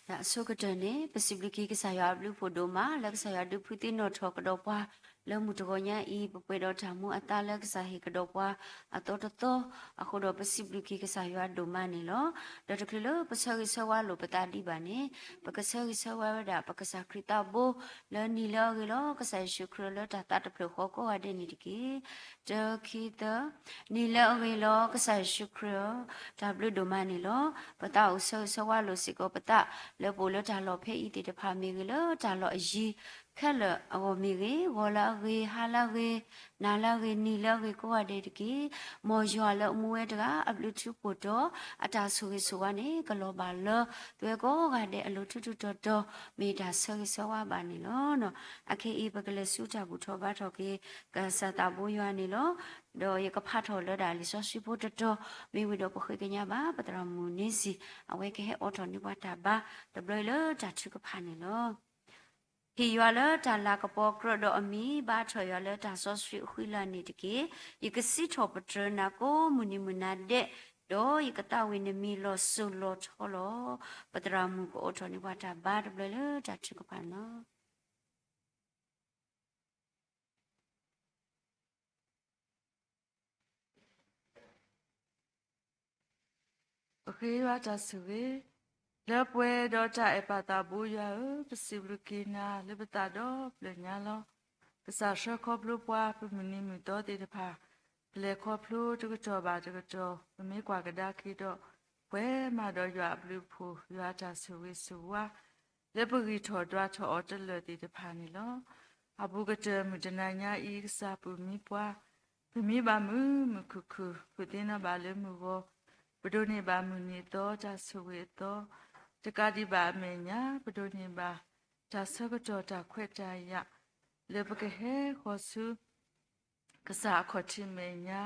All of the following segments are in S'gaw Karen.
တၢ်အဆိကတၢၢ်န့ၣ် ပစံးဘျုးက့ၤကစၢ်ယွၤအဘျုးအဖှိၣ်ဒိၣ်မး လၢကစၢ်ယွၤဒုးဖုးသ့ၣ်နီၣ်ထီၣ်ကဒီးပှၤ လၢမုၢ်တဂီၤညါအံၤ ပပှဲၤဒီးတၢ်မူအသါလၢကစၢ်ဟ့ၣ်ကဒီးပှၤအသီတသီအဃိဒီး ပစံးဘျုးက့ၤကစၢ်ယွၤဒိၣ်မးန့ၣ်လီၤ. ဒီးတချုးလၢပဆၢဂ့ၤဆၢဝါလိာ်ပသးဒံးဘၣ်န့ၣ် ပကဆၢဂ့ၤဆၢဝါဝဲဒၣ် ပကစၢ်ခရံာ်သးဘိ လၢနံၤလၢအဂ့ၤလီၤ. ကစၢ်ယ့ၣ်ၡူးခရံာ်လၢတၢ်သးတဖျၢၣ်ဃီကိးဂၤဒဲးန့ၣ်တက့ၢ်. တၢ ခံ သၢ နံၤလၢအဂ့ၤလီၤ. ကစၢ်ယ့ၣ်ၡူးခရံာ်ဧၢ, တၢ်ဘျုးဒိၣ်မးန့ၣ်လီၤ. ပသးအိၣ်ဆၢဂ့ၤဆၢဝါလိာ်စ့ၢ်ကီးပသး လၢပအိၣ်လၢတၢ်လီၢ်ဖဲအံၤသ့ၣ်တဖၣ်မ့ၢ်ဂ့ၤ လၢတၢ်လီၢ်အယံၤခဲလၢာ်အဂီၢ်မ့ၢ်ဂ့ၤ, ဂီၤလၢအဂ့ၤ, ဟါလၢအဂ့ၤ, နၤလၢအဂ့ၤ, နံၤလၢအဂ့ၤကိးဂၤဒဲးတက့ၢ်. မ်ယွၤလၢအမူဝဲတဂၤ အဘျုးထူးဖှိၣ်တီၤ အတၢ်ဆိၣ်ဂ့ၤဆိၣ်ဝါန့ၣ် ကလီၤဘၣ်လၢသုဝဲကိးဂၤဒဲးအလိၤထူးထူးတီၤတီၤ မ့ၢ်တၢ်ဆၢဂ့ၤဆၢဝါဘၣ်န့ၣ်လီၤ. အခဲအံၤ ပကလဲၤဆူတၢ်ဘူၣ်ထီၣ်ဘါထီၣ်က့ၤ ကစၢ်သးဘိယွၤန့ၣ်လီၤ. ဒီးယကဖးထီၣ်လၢဒၣ်လံာ်စီဆှံဖိတတီၤ မ့ၢ်ဝံၤဒီးပဃ့ကညးဘၣ် ပသရၣ်မုၣ်န့ဆံၣ် အဝဲကဟဲအိးထီၣ်န့ၢ်ပှၤတၢ်ဘါ တဘျီအံၤလၢတၢ်ထုကဖၣ်န့ၣ်လီၤ. ဟ့ၣ်ယွၤလၢတၢ်လၤကပီၤကြၢးဒီးအမံၤ ဘါထီၣ်ယွၤလၢတၢ်စီဆှံအဃံလၤန့ၣ်တက့ၢ်. ယကစံးထီၣ်ပတြၢၤနၤကိးမုၢ်နံၤမုၢ်နၤဒဲး, ဒီးယကသးဝံၣ်နမံၤလီၤစိၤလီၤထီလီၤ. ပသရၣ်မုၣ်ကအိးထီၣ်န့ၢ်ပှၤတၢ်ဘါတဘျီလၢတၢ်ထုကဖၣ်န့ၣ်လီၤ. ပဃ့ယွၤတၢ်ဆိၣ်ဂ့ၤ, လၢပှဲၤဒီးတၢ်အဲၣ်ပၢ်သးဘိယွၤဧၢ, ပစံးဘျုးက့ၤနၤလၢပသးဒီဖျၢၣ်ညါလီၤ. ကစၢ်ဆှၢခီဖျိပှၤ ပမုၢ်နံၤမုၢ်သီသ့ၣ်တဖၣ်, ပလဲၤခီဖျိတကတီၢ်ဘၣ်တကတီၢ်, ပမ့ၢ်ကွၢ်ကဒါက့ၤဒီး ပှဲၤမးဒီးယွၤအဘျုးအဖှိၣ်, ယွၤအတၢ်ဆိၣ်ဂ့ၤဆိၣ်ဝါ လၢပဂံၢ်ထီၣ်ဒွးထီၣ်အီၤတလၢာ်သ့ၣ်တဖၣ်န့ၣ်လီၤ. အဘူးကတၢၢ်မုၢ်တနၤညါအံၤ ကစၢ်ပၢ်မံပှၤ, ပမံဘၣ်မုာ်မုာ်ခုၣ်ခုၣ်, ဖုးသ့ၣ်နီၣ်ဘၣ်လၢမုၢ်ဂီၤ, ပဒိးန့ၢ်ဘၣ်မုၢ်နံၤသီတၢ်ဆိၣ်ဂ့ၤအသီ, တကးဒံးဘၣ်အမဲာ်ညါ ပဒိးန့ၢ်ဘၣ် တၢ်ဆၢကတီၢ်တၢ်ခွဲးတၢ်ယာ် လၢပကဟဲဃီၤဆူ ကစၢ်အခီၣ်ထံးမဲာ်ညါ,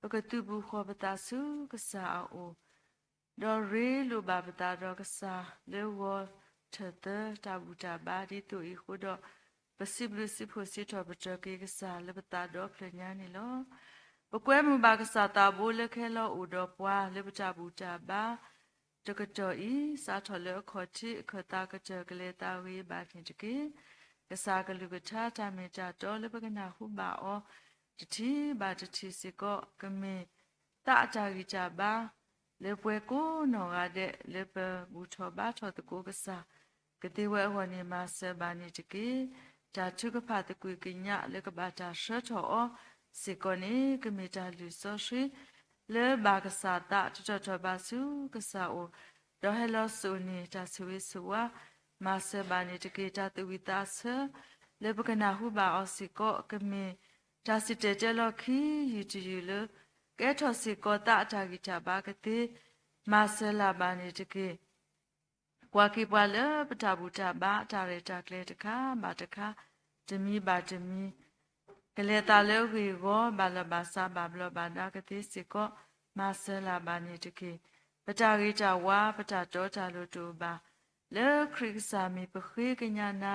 ပကသုးဘူးဃီၤပသးဆူကစၢ်အအိၣ်, ဒီးရ့လိာ်ဘၣ်ပသးဒီးကစၢ်လၢဂီၤထၢၣ်သၢတၢ်ဘူၣ်တၢ်ဘါဒ်သိးအံၤအဃိဒီး, ပစံးဘျုးစံးဖှိၣ်စံးထီၣ်ပတြၢၤက့ၤကစၢ်လၢပသးဒီဖျၢၣ်ညါန့ၣ်လီၤ. ပကွဲမုာ်ဘၣ်ကစၢ်သးဘိလၢကဟဲလီၤအိၣ်ဒီးပှၤလၢပတၢ်ဘူၣ်တၢ်ဘါ တကတီၢ်အံၤ, စးထီၣ်လၢအခီၣ်ထံးအခၢၣ်သးကတၢၢ်ကလဲၤသးဂ့ၤဘၣ်န့ၣ်တက့ၢ်. ကစၢ်ကလုၢ်ကထါတၢ်မ့ၢ်တၢ်တီလၢပကနၢ်ဟူဘၣ်အီၤ တထံၣ်ဘၣ်တထံၣ်စ့ၢ်ကီး ကမ့ၢ်သးအတၢ်ဂံၢ်တၢ်ဘါ လၢပှၤကိးနီၢ်ဂၤဒဲး လၢပဘူၣ်ထီၣ်ဘါထီၣ်သကိးကစၢ် ကသ့ဝဲအဂီၢ်န့ၣ် မၤစၢၤဘၣ်န့ၣ်တက့ၢ်. တၢ်ထုကဖၣ်သကွံာ်ကညးလၢကဘၣ်တၢ်ဆှၢထီၣ်အီၤစ့ၢ်ကီးန့ၣ် ကမ့ၢ်တၢ်လုၢ်စီဆှံ လၢဘၣ်ကစၢ်သးတတီၤထီၣ်ဘၣ်ဆူကစၢ်အအိၣ်, ဒီးဟဲလီၤစိာ်န့ၢ်တၢ်ဆိၣ်ဂ့ၤဆိၣ်ဝါ, မၤစၢၤဘၣ်န့ၣ်တက့ၢ်. တၢ်သးဝံၣ်သးဆၢ လၢပကနၢ်ဟူဘၣ်အီၤစ့ၢ်ကီး ကမ့ၢ်တၢ်စံၣ်တဲၤတဲလီၤခံယုၢ်တယုၢ်လၢ ကဲထီၣ်စ့ၢ်ကီးသးအတၢ်ဂံၢ်တၢ်ဘါကသ့ မၤစၢၤလၢ်ဘၣ်န့ၣ်တက့ၢ်. ကွၢ်က့ၤပှၤလၢပတၢ်ဘူၣ်တၢ်ဘါ တၢ်ရဲၣ်တၢ်ကျဲၤတခါဘၣ်တခါ, တမံၤဘၣ်တမံၤ, ကလဲၤသးလၢအဂ့ၢ်အဂီၢ် ဘၣ်လီၢ်ဘၣ်စးဘၣ်ဘျီးဘၣ်ဒါကသ့စ့ၢ်ကီး မၤစၢၤလၢ်ဘၣ်န့ၣ်တက့ၢ်. ပတၢ်ဂ့ၤတၢ်ဝါ ပတၢ်တီတၢ်လိၤတအိၣ်ဘၣ် လၢခရံာ်ကစၢ်မံၤပဃ့ကညးနၤ,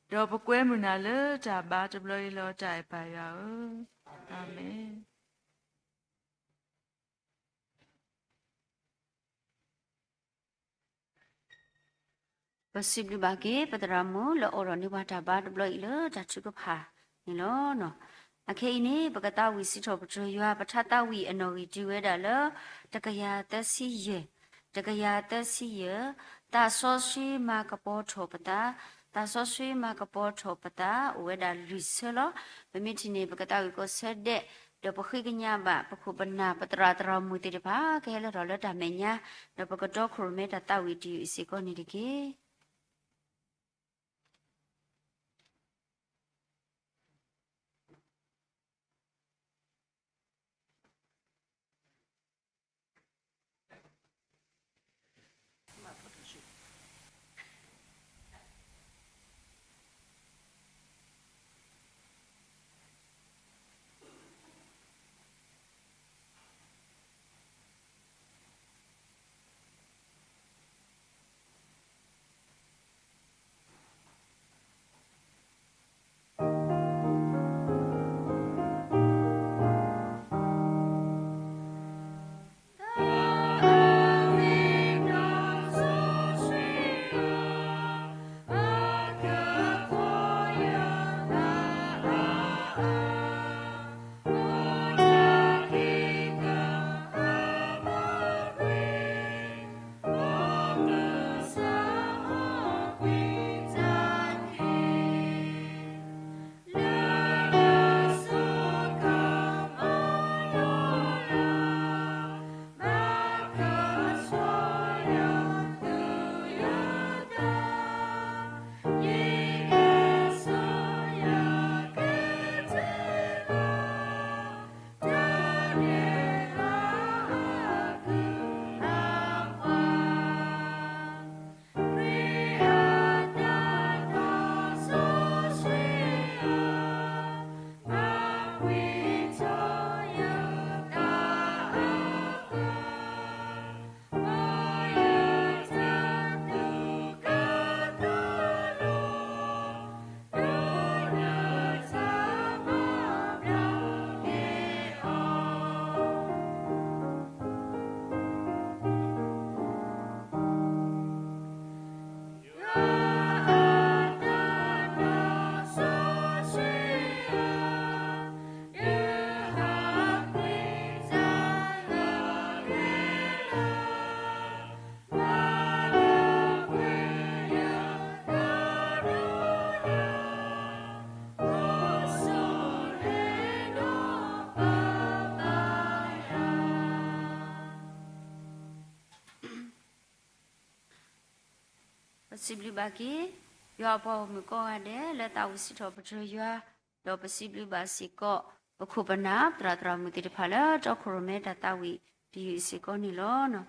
ဒီးပကွဲမုာ်နၤလၢတၢ်ဘါတဘျီအံၤလီၤ တၢ်အဲၣ်ပၢ်ယွၤဧၢ. အၤမ့ၣ်. ပစံးဘျုးဘၣ်က့ၤ ပသရၣ်မုၣ်လၢအိးထီၣ်န့ၢ်ပှၤတၢ်ဘါတဘျီအံၤလၢ တၢ်ထုကဖၣ်န့ၣ်လီၤ. အခဲအံၤန့ၣ် ပကသးဝံၣ်စံးထီၣ်ပတြၢၤယွၤ ပထါသးဝံၣ်အနီၣ်ဂံၢ်တုၤဝဲဒၣ်လၢ တကယၤသၢဆံယဲၢ်, တကယၤသၢဆံယဲၢ်, သးစီဆှံမၤကပီၤထီၣ်ပသး, သးစီဆှံမၤကပီၤထီၣ်ပသး အိၣ်ဝဲဒၣ်လွံၢ်ဆၢလီၤ. ပမ့ၢ်ထံၣ်န့ၣ် ပကသးဝံၣ်ကိးဆၢဒဲး ဒီးပဃ့ကညးဘၣ် ပခိၣ်ပနၢ် ပသရၣ်သရၣ်မုၣ်သ့ၣ်တဖၣ် ကဟဲလၢထီၣ်လၢတၢ်မဲာ်ညါ, ဒီးပကတီခိၣ်ရိၣ်မဲတၢ်သးဝံၣ်တယုၢ်အံၤစ့ၢ်ကီးန့ၣ်တက့ၢ်. စံးဘျုးဘၣ်က့ၤ ယွၤအပှၤဂီၢ်မုၢ်ကိးဂၤဒဲး လၢသးဝံၣ်စံးထီၣ်ပတြၢၤယွၤ, ဒီးပစံးဘျုးဘၣ်စ့ၢ်ကီး ပခိၣ်ပနၢ် ပသရၣ်သရၣ်မုၣ်သ့ၣ်တဖၣ်လၢ တီခိၣ်ရိၣ်မဲတၢ်သးဝံၣ်တယုၢ်စ့ၢ်ကီးန့ၣ်လီၤ.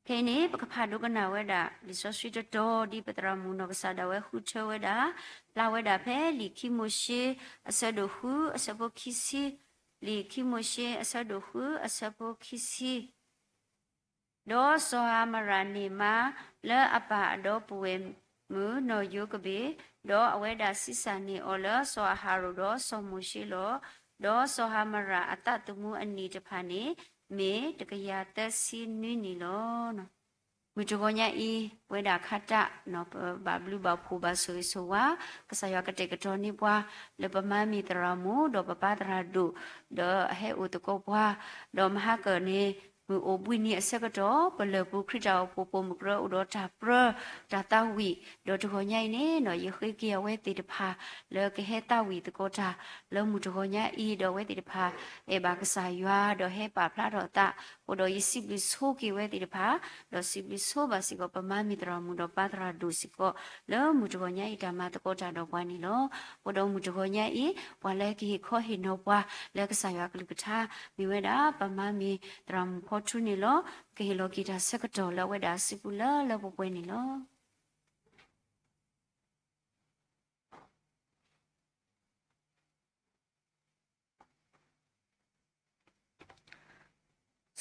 ခဲအံၤန့ၣ် ပကဖးဒိကနၣ်ဝဲဒၣ် လံာ်စီဆှံတတီၤ ဒ်ပသရၣ်မုၣ်နီၢ်ကစၢ်ဒၣ်ဝဲဃုထၢဝဲဒၣ်, ပျၢ်ဝဲဒၣ်ဖဲလံာ်ခံမိၤၡ့ အဆၢဒိၣ်ဃု အဆၢဖိခံဆံ, လံာ်ခံမိၤၡ့ အဆၢဒိၣ်ဃု အဆၢဖိခံဆံ ဒီးစီၤဧၤမရၣ်န့ၢ်မါ လၢအပၢ်အဒီပုၢ်ဝဲၢ်မုၣ်နီၢ်ယိၤကဘ့ၣ်, ဒီးအဝဲဒၣ်ဆံးစၢ်န့ၢ်အီၤလၢစီၤအၤဟရိၣ်ဒီးစီၤမိၤၡ့လီၤ. ဒီးစီၤဧၤမရၣ်အသးသမူအနံၣ်တဖၣ်န့ၣ် မ့ၢ်တကယၤသၢဆံနွံနံၣ်လီၤ. မုၢ်တဂီၤညါအံၤ ပဝဲဒၣ်ခါတၢ် ပဘၣ်ဘျုးဘၣ်ဖှိၣ်ဘၣ်ဆိၣ်ဂ့ၤဆိၣ်ဝါ ကစၢ်ယွၤကတဲာ်ကတီၤန့ၢ်ပှၤ လၢပမါမ့ၢ်သရၣ်မုၣ် ဒီးပပၢ်သရၣ်ဒိၣ် ဒီးအဟဲအိၣ်သကိးပှၤ, ဒီးမဟါကၢၢ်န့ၣ် မုၢ်အိၣ်ဘှံးနံၤအဆၢကတီၢ် ပလၢၢ်ပူၤခရံာ်တၢ်အိၣ်ဖှိၣ်ပိာ်မုၣ်ကရၢအိၣ်ဒီးတၢ်ပြၢ တၢ်သးဝံၣ်, ဒီးတဂီၤညါအံၤန့ၣ် ယဃ့က့ၤအဝဲသ့ၣ်တဖၣ် လၢကဟဲသးဝံၣ်သကိးတၢ် လၢမုၢ်တဂီၤညါအံၤ ဒီးအဝဲသ့ၣ်တဖၣ် အဲၣ်ဘၣ်ကစၢ်ယွၤ ဒီးဟဲပာ်ဖျါထီၣ်အသး, အဃိဒီးယစံးဘျုးဆိက့ၤဝဲသ့ၣ်တဖၣ်, ဒီးစံးဘျုးဆိဘၣ်စ့ၢ်ကီး ပမါမ့ၢ်သရၣ်မုၣ်ဒီးပၢ်သရၣ်ဒိၣ်စ့ၢ်ကီး လၢမုၢ်တဂီၤညါအံၤ တၢ်မၤသကိးတၢ်ဒီးပှၤန့ၣ်လီၤ. အဃိဒီးမုၢ်တဂီၤညါအံၤ ပှၤလၢကဟ့ၣ်ခီဟ့ၣ်နီၤပှၤ လၢကစၢ်ယွၤကလုၢ်ကထါ မ့ၢ်ဝဲဒၣ် ပမါမ့ၢ်သရၣ်မုၣ်ဖီထူန့ၣ်လီၤ. ပကဟ့ၣ်လီၤက့ၤတၢ်ဆၢကတီၢ်လၢအဝဲဒၣ်အစုပူၤလၢလၢပှဲၤပှဲၤန့ၣ်လီၤ.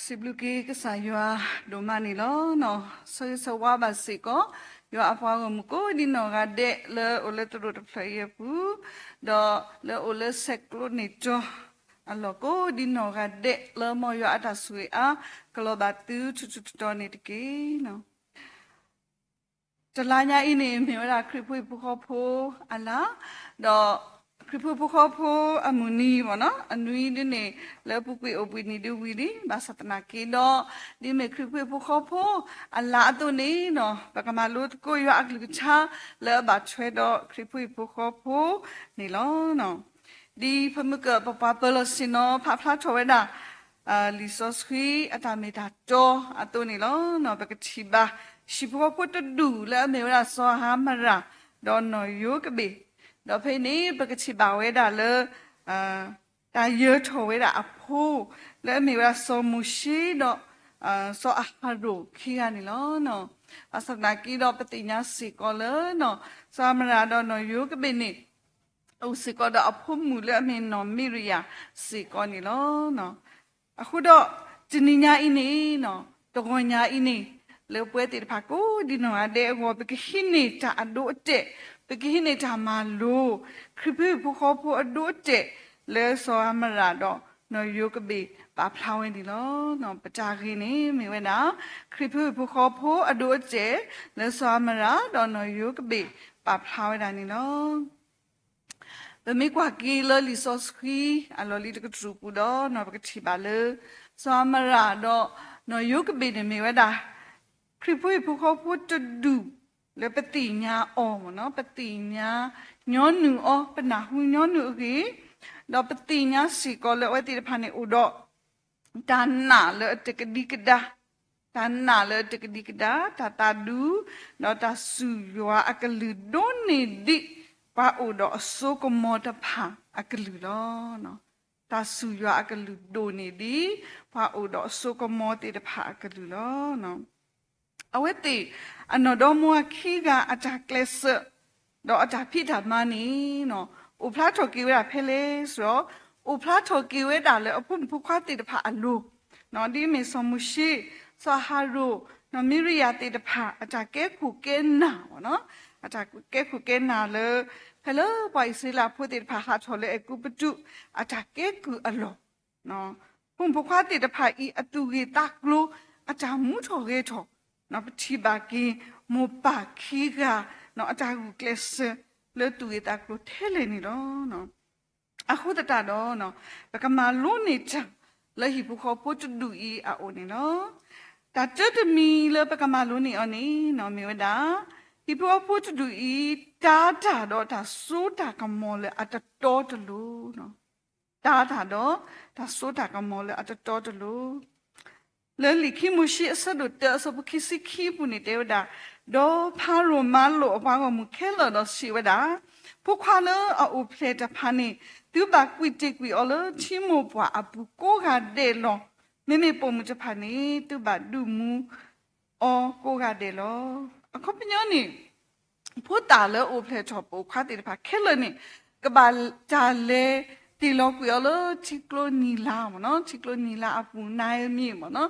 စံးဘျုးက့ၤကစၢ်ယွၤဒိၣ်မးန့ၣ်လီၤ. ဆၢဂ့ၤဆၢဝါဘၣ်စ့ၢ်ကီး ယွၤအပှၤဂီၢ်မုၢ်ကိးဒံးနီၢ်ဂၤဒဲး လၢအိၣ်လၢသရိာ်တဖျၢၣ်အံၤအပူၤ, ဒီးလၢအိၣ်လၢဆဲးကျိးန့ၣ်တီၤအလီၢ်ကိးဒံးနီၢ်ဂၤဒဲး လၢမ်ယွၤအတၢ်ဆိၣ်ဂ့ၤအါ ကလီၤဘၣ်သုထူးထူးတီၤတီၤန့ၣ်တက့ၢ်. တလါညါအံၤန့ၣ် မ့ၢ်ဝဲဒၣ်ခရံာ်ဖိဟံၣ်ဖိဃီဖိအလါ, ဒီးခရံာ်ဖိဟံၣ်ဖိဃီဖိအမုၢ်နံၤမ့ၢ်နီၤ အနွံဒ်န့ၣ် လၢအပူၤကွံာ်အိၣ်ဘှံးနံၤဒ်ဝံၤလံ, ဘၣ်ဆၣ်သနာ်က့ဒီး ဒ်မ့ၢ်ခရံာ်ဖိဟံၣ်ဖိဃီဖိအလါအသိးန့ၣ်နီၤ ပကမၤလိသကိးယွၤအကလုၢ်ကထါ လၢအဘၣ်ထွဲဒီးခရံာ်ဖိဟံၣ်ဖိဃီဖိန့ၣ်လီၤ. ဒ်ဖမုၢ်ကၢၢ်ပပှၤပၢၤလီၢ်ဆ့ၣ်နီၤ ဖးဖျါထီၣ်ဝဲဒၣ် လံာ်စီဆှံအတၢ်မ့ၢ်တၢ်တီအသိးန့ၣ်လီၤ. ပကထံၣ်ဘၣ် ဟံၣ်ဖိဃီဖိတဒူၣ်လၢအမ့ၢ်ဝဲဒၣ်စီၤဧၤမရၣ် ဒီးနီၢ်ယိၤကဘ့ၣ်, ဒီးဖဲန့ၣ် ပကထံၣ်ဘၣ်ဝဲဒၣ်လၢ တၢ်ယၢၤထီၣ်ဝဲဒၣ်အဖိ လၢအမ့ၢ်ဝဲဒၣ်စီၤမိၤၡ့ဒီး စီၤအၤဟရိၣ်ခံဂၤန့ၣ်လီၤ. ဘၣ်ဆၣ်သနာ်က့ဒီး ပသ့ၣ်ညါစ့ၢ်ကီးလၢ စီၤဧၤမရၣ်ဒီးနီၢ်ယိၤကဘ့ၣ်န့ၣ် အိၣ်စ့ၢ်ကီးဒီးအဖိမုၣ်လၢအမ့ၢ်နီၢ်မံရယၤစ့ၢ်ကီးန့ၣ်လီၤ. အဃိဒီး တနံၤညါအံၤန့ၣ် တဂီၤညါအံၤန့ၣ် လၢပဝဲသ့ၣ်တဖၣ်ကိးဒံးနီၢ်ဂၤဒဲးအဂီၢ် ပကဟံးန့ၢ်တၢ်အဒိအတဲာ်, ပကဟံးန့ၢ်တၢ်မၤလိ ခရံာ်ဖိဟံၣ်ဖိဃီဖိအဒိအတဲာ် လၢစီၤဧၤမရၣ်ဒီးနီၢ်ယိၤကဘ့ၣ်ပာ်ဖျါဝဲန့ၣ်လီၤ. ပတၢ်ဂ့ၢ်န့ၣ်မ့ၢ်ဝဲဒၣ် ခရံာ်ဖိဟံၣ်ဖိဃီဖိအဒိအတဲာ် လၢစီၤဧၤမရၣ်ဒီးနီၢ်ယိၤကဘ့ၣ်ပာ်ဖျါဝဲဒၣ်န့ၣ်လီၤ. ပမ့ၢ်ကွၢ်က့ၤလၢလံာ်စီဆှံအလီၢ်လံၤတကတြူၢ်ပူၤဒီး ပကထံၣ်ဘၣ်လၢ စီၤဧၤမရၣ်ဒီးနီၢ်ယိၤကဘ့ၣ်န့ၣ်မ့ၢ်ဝဲဒၣ် ခရံာ်ဖိဟံၣ်ဖိဃီဖိတဒူၣ် လၢပသ့ၣ်ညါအီၤမ့ၢ်နီၤ ပသ့ၣ်ညါညီနုၢ်အီၤ ပနၢ်ဟူညီနုၢ်အဂ့ၢ်, ဒီးပသ့ၣ်ညါစ့ၢ်ကီးလၢအဝဲသ့ၣ်တဖၣ်န့ၣ်အိၣ်ဒီး တၢ်နာ်လၢအတကဒံကဒါ, တၢ်နာ်လၢအတကဒံကဒါ, တၢ်သးဒူ, ဒီးတၢ်စူၢ်ယွၤအကလုၢ်ဒိၣ်န့ၢ်ဒံးပှၤအိၣ်ဒီးအစိကမီၤတဖၣ်အကလုၢ်လီၤ. တၢ်စူၢ်ယွၤအကလုၢ်ဒိၣ်န့ၢ်ဒံး ပှၤအိၣ်ဒီးအစိကမီၤသ့ၣ်တဖၣ်အကလုၢ်လီၤ. အဝဲသ့ၣ်အနီၢ်ဒီမါခံဂၤအတၢ်ကျဲးစၢး ဒီးအတၢ်ဖံးတၢ်မၤန့ၣ် အိၣ်ဖျါထီၣ်က့ၤဝဲဒၣ်ဖဲလဲၣ်စ့ၢ်ကီး, အိၣ်ဖျါထီၣ်က့ၤဝဲဒၣ်လၢအဖိမုၣ်ဖိခွါသ့ၣ်တဖၣ်အလိၤ, ဒ်အမ့ၢ်စီၤမိၤၡ့, စီၤအၤဟရိၣ်, နီၢ်မံရယၤသ့ၣ်တဖၣ် အတၢ်ကဲခိၣ်ကဲနၢ်, အတၢ်ကဲခိၣ်ကဲနၢ်လၢ ဖဲလၢပှၤအံၣ်စရ့လးဖိသ့ၣ်တဖၣ်ဟးထီၣ်လၢအဲၤကူပတူး အတၢ်ကဲကုၢ်အလီၢ် ဖိမုၣ်ဖိခွါသ့ၣ်တဖၣ်အံၤ အသူၣ်ဂ့ၢ်သးကျိၤ အတၢ်မူထီၣ်ဂဲၤထီၣ်, ပထံၣ်ဘၣ်က့ၤ မိၢ်ပၢ်ခံဂၤ အတၢ်ဂုာ်ကျဲးစၢးလၢသူၣ်ဂ့ၢ်သးကျိၤထဲလဲၣ်န့ၣ်လီၤ. အဃိသတးဒီး ပကမၤလိန့ၢ်တၢ်လၢဟံၣ်ဖိဃီဖိတဒူၣ်အံၤအအိၣ်န့ၣ်လီၤ. တၢ်တၢတမံၤလၢပကမၤလိန့ၢ်အီၤန့ၣ် မ့ၢ်ဝဲဒၣ် ဟံၣ်ဖိဃီဖိတဒူၣ်အံၤ တၤတၢ်ဒီးတၢ်စိတၢ်ကမီၤလၢအတတီတလိၤ, တၤတၢ်ဒီးတၢ်စိတၢ်ကမီၤလၢအတတီတလိၤ. လၢလံာ်ခံမိၤၡ့အဆၢဒိၣ်တၢအဆၢဖိခံဆံခံအပူၤန့ၣ် တဲဝဲဒၣ် ဒီးဖၤရိၤမၤလိာ်အပှၤဂီၢ်မုၢ်ခဲလၢာ်ဒီးစံးဝဲဒၣ်, ဖိခွါလၢအအိၣ်ဖျဲၣ်တဖၣ်န့ၣ် သုဘၣ်ကွံာ်တ့ၢ်ကွံာ်အီၤလၢထံမိၢ်ပှၢ်အပူၤကိးဂၤဒဲးလီၤ. မ့မ့ၢ်ပိာ်မုၣ်တဖၣ်န့ၣ် သုဘၣ်ဒုးမူအီၤကိးဂၤဒဲးလီၤ. အခီပညီန့ၣ် ဖိသၣ်လၢအအိၣ်ဖျဲၣ်ထီၣ်ပိာ်ခွါသ့ၣ်တဖၣ်ခဲလၢာ်န့ၣ် ကဘၣ်တၢ်လဲၤတ့ၢ်လီၤကွံာ်အီၤလၢထံကျိနံၤလါမ့ၢ်နီၤ, ထံကျိနံၤလါအပူၤ နါမ့ၢ်မ့ၢ်နီၤ.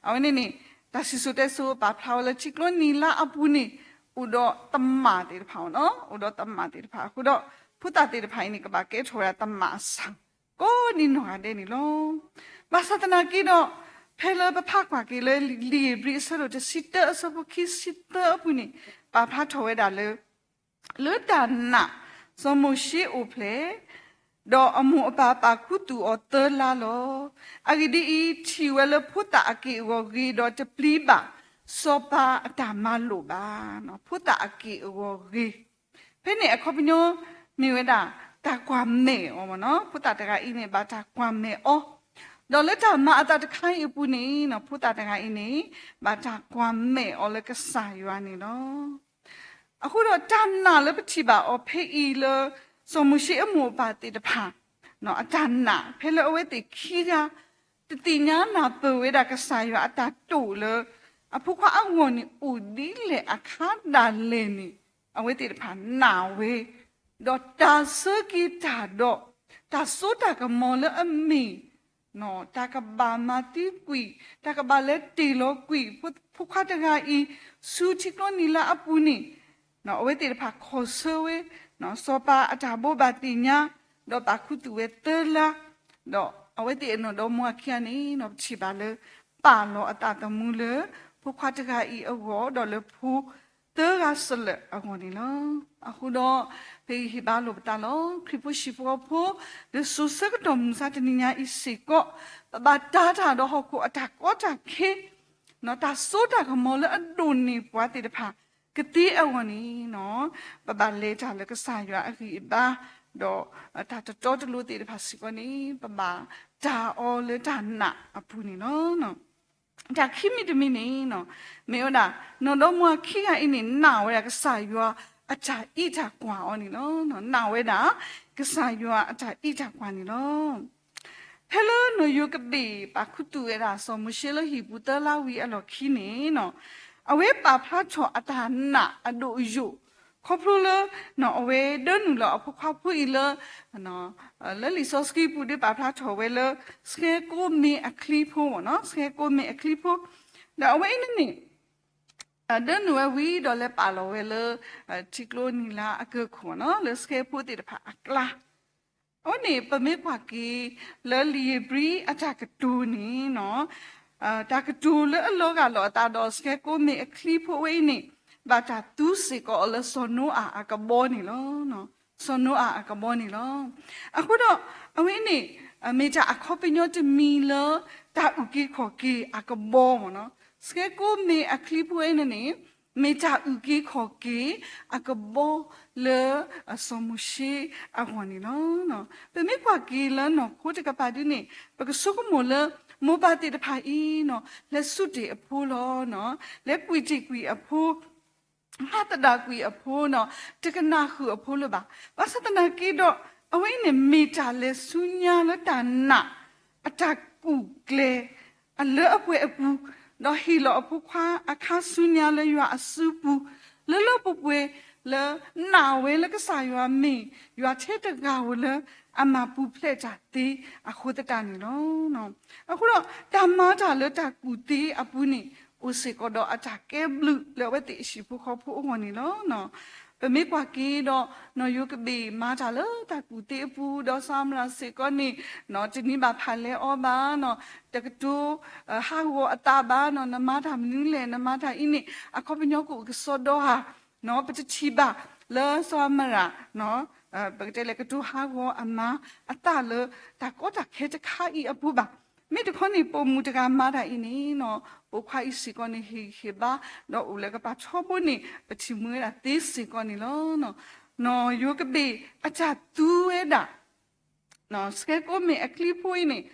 အဝဲန့ၣ်န့ၣ် တၢ်စံၣ်စိၤတဲစိၤပာ်ဖျါဝဲလၢထံကျိနံၤလါအပူၤန့ၣ် အိၣ်ဒီးသမၣ်သ့ၣ်တဖၣ်မ့ၢ်နီၤ, အိၣ်ဒီးသမၣ်သ့ၣ်တဖၣ်အဃိဒီး ဖိသၣ်သ့ၣ်တဖၣ်အံၤန့ၣ် ကဘၣ်ကဲထီၣ်ဝဲဒၣ်သမၣ်အစၢ် ကိးဒံနီၢ်ဂၤဒဲးန့ၣ်လီၤ. ဘၣ်ဆၣ်သနာ်က့ဒီး ဖဲလၢပဖးကွၢ်က့ၤလၢလံာ်ဧ့ၤဘြံၤအဆၢဒိၣ်တဆံတၢအဆၢဖိခံဆံသၢအပူၤန့ၣ် ပာ်ဖျါထီၣ်ဝဲဒၣ်လၢ လၢတၢ်နာ် စီၤမိၤၡ့အိၣ်ဖျဲၣ် ဒီးအမိၢ်အပၢ်ပာ်ခူသူၣ်အီၤသၢလါလီၤ. အဂ့ၢ်ဒ်အံၤ, ထံၣ်ဝဲလၢဖိသၣ်အက့ၢ်အဂီၤဂ့ၤဒီးတပျံၤဘၣ် စီၤပၤအတၢ်မၤလိာ်ဘၣ်. ဖိသၣ်အက့ၢ်အဂီၤဂ့ၤ, ဖဲန့ၣ်အခီပညီ မ့ၢ်ဝဲဒၣ် တၢ်ကွၢ်မဲာ်အီၤမ့ၢ်နီၤ, ဖိသၣ်တဂၤအံၤန့ၣ် ဘၣ်တၢ်ကွၢ်မဲာ်အီၤ, ဒီးလၢတၢ်မၤအသးတခါအံၤအပူၤန့ၣ်နီၤ, ဖိသၣ်တဂၤအံၤန့ၣ် ဘၣ်တၢ်ကွၢ်မဲာ်အီၤလၢကစၢ်ယွၤန့ၣ်လီၤ. အဃိဒီးတၢ်နာ်လၢပထံၣ်ဘၣ်အီၤဖဲအံၤလၢ စီၤမိၤၡ့အမိၢ်အပၢ်သ့ၣ်တဖၣ် အတၢ်နာ် ဖဲလၢအဝဲသ့ၣ်ခံဂၤ တသ့ၣ်ညါနၢ်ပၢၢ်ဝဲဒၣ်ကစၢ်ယွၤအတၢ်တိာ်လၢ အဖိခွါအဂီၢ်န့ၣ် အိၣ်ဒ်လဲၣ်အခါဒၣ်လဲာ်န့ၣ် အဝဲသ့ၣ်တဖၣ်နာ်ဝဲ, ဒီးတၢ်ဆၢက့ၤတၢ်ဒီး တၢ်စိတၢ်ကမီၤလၢအမ့ၢ် တၢ်ကဘၣ်မၤသံကွံာ် တၢ်ကဘၣ်လဲၤတ့ၢ်လီၤကွံာ် ဖိခွါတဂၤအံၤ ဆူထံကျိနံၤလါအပူၤန့ၣ် အဝဲသ့ၣ်တဖၣ်ခီၣ်ဆၢဝဲ စီၤပၤအတၢ်ဘိးဘၣ်သ့ၣ်ညါ ဒီးပာ်ခူသူၣ်ဝဲသၢလါ, ဒီးအဝဲသ့ၣ်အနီၢ်ဒီမါဝၤခံဂၤန့ၣ် ပထံၣ်ဘၣ်လၢ ပာ်လီၤအသးသမူလၢ ဖိခွါတဂၤအံၤအဂီၢ် ဒီးလၢဖိသၢဂၤစလၢာ်အဂီၢ်န့ၣ်လီၤ. အဃိဒီး ပဟ့ၣ်ဂံၢ်ဟ့ၣ်ဘါလိာ်ပသးလီၤ. ခရံာ်ဖိဟံၣ်ဖိဃီဖိ လၢစိၤဆၢကတီၢ်မုၢ်မဆါတနံၤညါအံၤစ့ၢ်ကီး ပဘၣ်တၢ်တၢ်ဒီးဟီၣ်ခိၣ်အတၢ်ကီတၢ်ခဲ တၢ်စိတၢ်ကမီၤလၢအဒိၣ်န့ၢ်ပှၤသ့ၣ်တဖၣ် ကသ့အဂီၢ်န့ၣ် ပဘၣ်လဲၤတၢ်လၢကစၢ်ယွၤအဂံၢ်အဘါ ဒီးတၢ်တတီတလိၤသ့ၣ်တဖၣ်စ့ၢ်ကီးန့ၣ် ပဘၣ်တၢ်အီၤလၢတၢ်နာ်အပူၤန့ၣ်လီၤ. တၢ်ခံမံၤတမံၤန့ၣ် မ့ၢ်ဝဲဒၣ် နီၢ်ဒီမါဝၤခံဂၤအံၤန့ၣ် နာ်ဝဲဒၣ်ကစၢ်ယွၤအတၢ်အံးတၢ်ကွၢ်အီၤန့ၣ်လီၤ. နာ်ဝဲဒၣ် ကစၢ်ယွၤအတၢ်အံးတၢ်ကွၢ်န့ၣ်လီၤ. ဖဲလၢနီၢ်ယိၤကဘ့ၣ်ပာ်ခူသူၣ်ဝဲဒၣ်စီၤမိၤၡ့လၢဟံၣ်ပူၤသၢလါဝံၤအလီၢ်ခံန့ၣ် အဝဲပာ်ဖျါထီၣ်အတၢ်နာ်အဒိၣ်အယိာ် ခီဖျိလၢ အဝဲဒၢနုာ်လီၤအဖိခွါဖိအံၤလၢ လၢလံာ်စီဆှံပူၤဒ်ပာ်ဖျါထီၣ်ဝဲလၢ စှဲကိးမ့ၢ်အချံဖိမ့ၢ်နီၤ, စှဲကိးမ့ၢ်အချံဖိ, ဒီးအဝဲအံၤန့ၣ်န့ၣ် ဒၢနုာ်ဝဲဝံၤဒီးလဲၤပာ်လီၤဝဲလၢ ထံကျိနံၤလါအကၢၢ်ခိၣ်နီၤ, လၢစှဲဖိသ့ၣ်တဖၣ်အကျါ အဝဲန့ၣ် ပမ့ၢ်ကွၢ်က့ၤ လၢလံာ်ဧ့ၤဘြံၤအတၢ်ကတိၤန့ၣ်နီၤ, တၢ်ကတိၤလၢအလီၤဂာ်လိာ်အသးဒီး စှဲကိးမ့ၢ်အချံဖိဝဲအံၤန့ၣ် ဘၣ်တၢ်သူစ့ၢ်ကီးအီၤလၢစီၤနိအၤအကဘီန့ၣ်လီၤ. စီၤနိအၤအကဘီန့ၣ်လီၤ. အဃိဒီး အဝဲန့ၣ် မ့ၢ်တၢ်အခီပညီတမံၤလၢ တၢ်အုၣ်က့ၤခီၣ်က့ၤအကဘီမ့ၢ်နီၤ, စှဲကိးမ့ၢ်အချံဖိဝဲန့ၣ်န့ၣ် မ့ၢ်တၢ်အုၣ်က့ၤခီၣ်က့ၤအကဘီလၢ စီၤမိၤၡ့အဂီၢ်န့ၣ်လီၤ. ပမ့ၢ်ကွၢ်က့ၤလၢနီၢ်ခိတကပၤဒ်န့ၣ် ပကဆိကမိၣ်လၢ မိၢ်ပၢ်သ့ၣ်တဖၣ်အံၤနီၤ လဲၤစူးတ့ၢ်အဖိလီၤ, လဲၤကွံာ်တ့ၢ်ကွံာ်အဖိ ဟးသဒၣ်ကွံာ်အဖိနီၤ, တကနၣ်ဃုာ်အဖိလၢၤဘၣ်. ဘၣ်ဆၣ်သနာ်က့ဒီး အဝဲအံၤန့ၣ်မ့ၢ်တၢ်လဲၤဆူညါလၢတၢ်နာ် အတၢ်ကူၣ်ကျဲၤ အလၢအပှဲၤအပူၤ, ဒီးဟ့ၣ်လီၤအဖိခွါအခါဆူညါလၢယွၤအစုပူၤ, လၢလၢပှဲၤပှဲၤလၢနာ်ဝဲလၢကစၢ်ယွၤမ့ၢ်ယွၤထဲတဂၤဧိၤလၢအမၤပူၤဖျဲးတၢ်သ့အဃိသတးန့ၣ်လီၤ. အဃိဒီးတၢ်မၤတၢ်လၢတၢ်ကူၣ်သ့အပူၤန့ၣ် အိၣ်စ့ၢ်ကီးဒီးအတၢ်ကဲဘျုးလၢအဝဲသ့ၣ်အဟံၣ်ဖိဃီဖိအဂီၢ်န့ၣ်လီၤ. ပမ့ၢ်ကွၢ်က့ၤဒီး နီၢ်ယိၤကဘ့ၣ်မၤတၢ်လၢတၢ်ကူၣ်သ့အပူၤ ဒီးစီၤအၤမရၣ်စ့ၢ်ကီးန့ၣ် တန့ၢ်ဘၣ်ဖးလဲအီၤဘၣ်နီၤ, တကတိၤဟးဂီၤအသးဘၣ်နီၤ, နမၤတၢ်မနုၤလဲၣ်, နမၤတၢ်အံၤန့ၣ် အခီပညီကအိၣ်ကစီဒီဧါ ပတထံၣ်ဘၣ်လၢစီၤအၤမရၣ် ပကတဲလဲၣ် ကတိၤဟးဂီၤအမါအသးလၢတၢ်ကီတၢ်ခဲတခါအံၤအပူၤဘၣ်. မ့ၢ်တခီန့ၣ် ပိာ်မုၣ်တဂၤမၤတၢ်အံၤန့ၣ်နီၤ, ပိာ်ခွါအံၤစ့ၢ်ကီးန့ၣ် ဟ့ၣ်ဂံၢ်ဟ့ၣ်ဘါ ဒီးအိၣ်လၢကပာ်ထီဘိန့ၣ် ပထံၣ်မုၢ်ဝဲဒၣ်သ့စ့ၢ်ကီးန့ၣ်လီၤ. နီၢ်ယိၤကဘ့ၣ်အတၢ်သူဝဲဒၣ် စှဲကိးမ့ၢ်အချံဖိအံၤန့ၣ်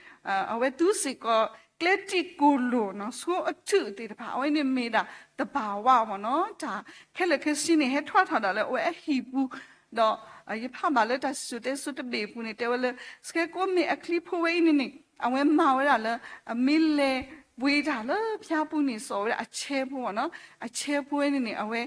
အဝဲသူစ့ၢ်ကီး ကျဲတံာ်ကိၢ်လိာ် ဆိအတုၣ်သ့ၣ်တဖၣ် အဝဲန့ၣ်မ့ၢ်ဒၣ်တဘၣ်ဝဲမ့ၢ်နီၤ. တၢ်ခဲလၢာ်ခဲဆ့န့ၣ် ဟဲထွဲထီၣ်ဒၣ်လၢအဝဲအဟံၣ်ပူၤ, ဒီး ယဖးဘၣ်လၢတၢ်စံၣ်စိၤတဲစိၤတဘ့ၣ်အပူၤန့ၣ် တဲဝဲလၢ စကဲကိးမ့ၢ်အချံဖိဝဲအံၤန့ၣ်န့ၣ် အဝဲမၤဝဲဒၣ်လၢ အမ့ၢ်လဲၤပှ့ၤတၢ်လၢဖၠါပူၤန့ၣ် စိာ်ဝဲဒၣ်အဆဲဖိမ့ၢ်နီၤ. အဆဲဖိဝဲန့ၣ်န့ၣ် အဝဲ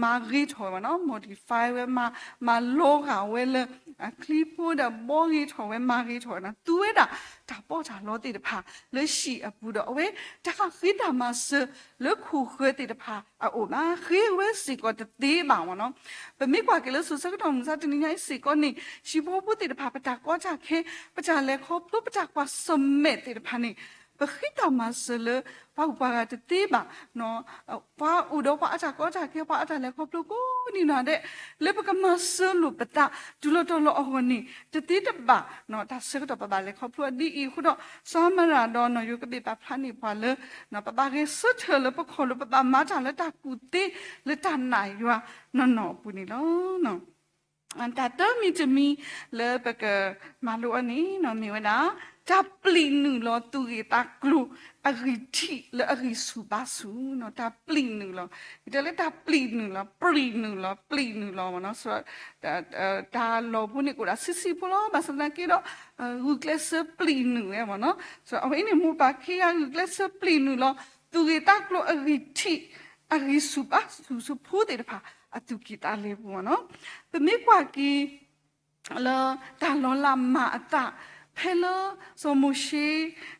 မၤဂ့ၤထီၣ်ဝဲမ့ၢ်နီၤ, modify ဝဲ မၤလီၤဂာ်ဝဲလၢ အချံဖိဒီးဘှီဂ့ၤထီၣ်ဝဲ မၤဂ့ၤထီၣ်ဝဲနီၤ, သူဝဲဒၣ်တၢ်ပီးတၢ်လီသ့ၣ်တဖၣ် လၢဟံၣ်အပူၤဒီး အဝဲတဟးဃ့တၢ်မၤစၢၤလၢခိၣ်ဃၢၤသ့ၣ်တဖၣ်အအိၣ်ဘၣ်, ဃ့ဝဲစ့ၢ်ကီးတသ့ဘၣ်မ့ၢ်နီၤ. ပမ့ၢ်ကွၢ်က့ၤလၢစိၤဆၢကတီၢ်မုၢ်ဆါတနံၤညါအံၤစ့ၢ်ကီးန့ၣ် ဟံၣ်ဖိဃီဖိသ့ၣ်တဖၣ် ပတၢ်ကီတၢ်ခဲ ပတၢ်လဲၤခီဖျိ ပတၢ်ကွၢ်ဆၢၣ်မဲာ်သ့ၣ်တဖၣ်န့ၣ် ပဃ့တၢ်မၤစၢၤလၢ ပှၤဂုၤပှၤဂၤတသ့ဘၣ် ပှၤအိၣ်ဒီးပှၤအတၢ်ကီတၢ်ခဲ ပှၤအတၢ်လဲၤခီဖျိကိးနံၤဒဲး လၢပကမၤစၢၤလိာ်ပသး တုၤလီၤတီၤလီၤအဂီၢ်န့ၣ် တသ့တဘၣ် တၢ်ဆၢကတီၢ်ပဘၣ်လဲၤခီဖျိအဒ်အံၤအဃိဒီး စီၤအၤမရၣ်ဒီးနီၢ်ယိၤကဘ့ၣ်ပာ်ဖျါန့ၢ်ပှၤလၢ ပဘၣ်ဂဲၤဆၢထၢၣ်လၢပခီၣ်လိာ် ပဘၣ်မၤတၢ်လၢတၢ်ကူၣ်သ့လၢတၢ်နာ်ယွၤနီၢ်နီၢ်အပူၤန့ၣ်လီၤ. တၢ်တမံၤတမံၤလၢပကမၤလိအီၤန့ၣ် မ့ၢ်ဝဲဒၣ် တၢ်ပျံၤနုာ်လီၤသူၣ်ဂ့ၢ်သးကျိၤအဂံၢ်ထံးလၢအဂံၢ်ဆူၣ်ဘါဆူၣ်, တၢ်ပျံၤနုာ်လီၤ, ယတဲလၢတၢ်ပျံၤနုာ်လီၤ, ပျံၤနုာ်လီၤ, ပျံၤနုာ်လီၤမ့ၢ်နီၤ, တၢ်လီၢ်ဖိန့ၣ်ကအိၣ်ဒၣ်ဆံးဆံးဖိလီၤ, ဘၣ်ဆၣ်သနာ်က့ဒီး ဂုာ်ကျဲးစၢးပျံၤနုာ်ဝဲမ့ၢ်နီၤ, အဝဲအံၤန့ၣ် မိၢ်ပၢ်ခံဂၤဂုာ်ကျဲးစၢးပျံၤနုာ်လီၤ သူၣ်ဂ့ၢ်သးကျိၤအဂံၢ်ထံး အဂံၢ်ဆူၣ်ဘါဆူၣ်ဆူဖိသ့ၣ်တဖၣ် အသူၣ်ကံၢ်သးလဲပူၤမ့ၢ်နီၤ, ပမ့ၢ်ကွၢ်က့ၤ လၢတၢ်လီၤလးမၤအသး ဖဲလၢစီၤမိၤ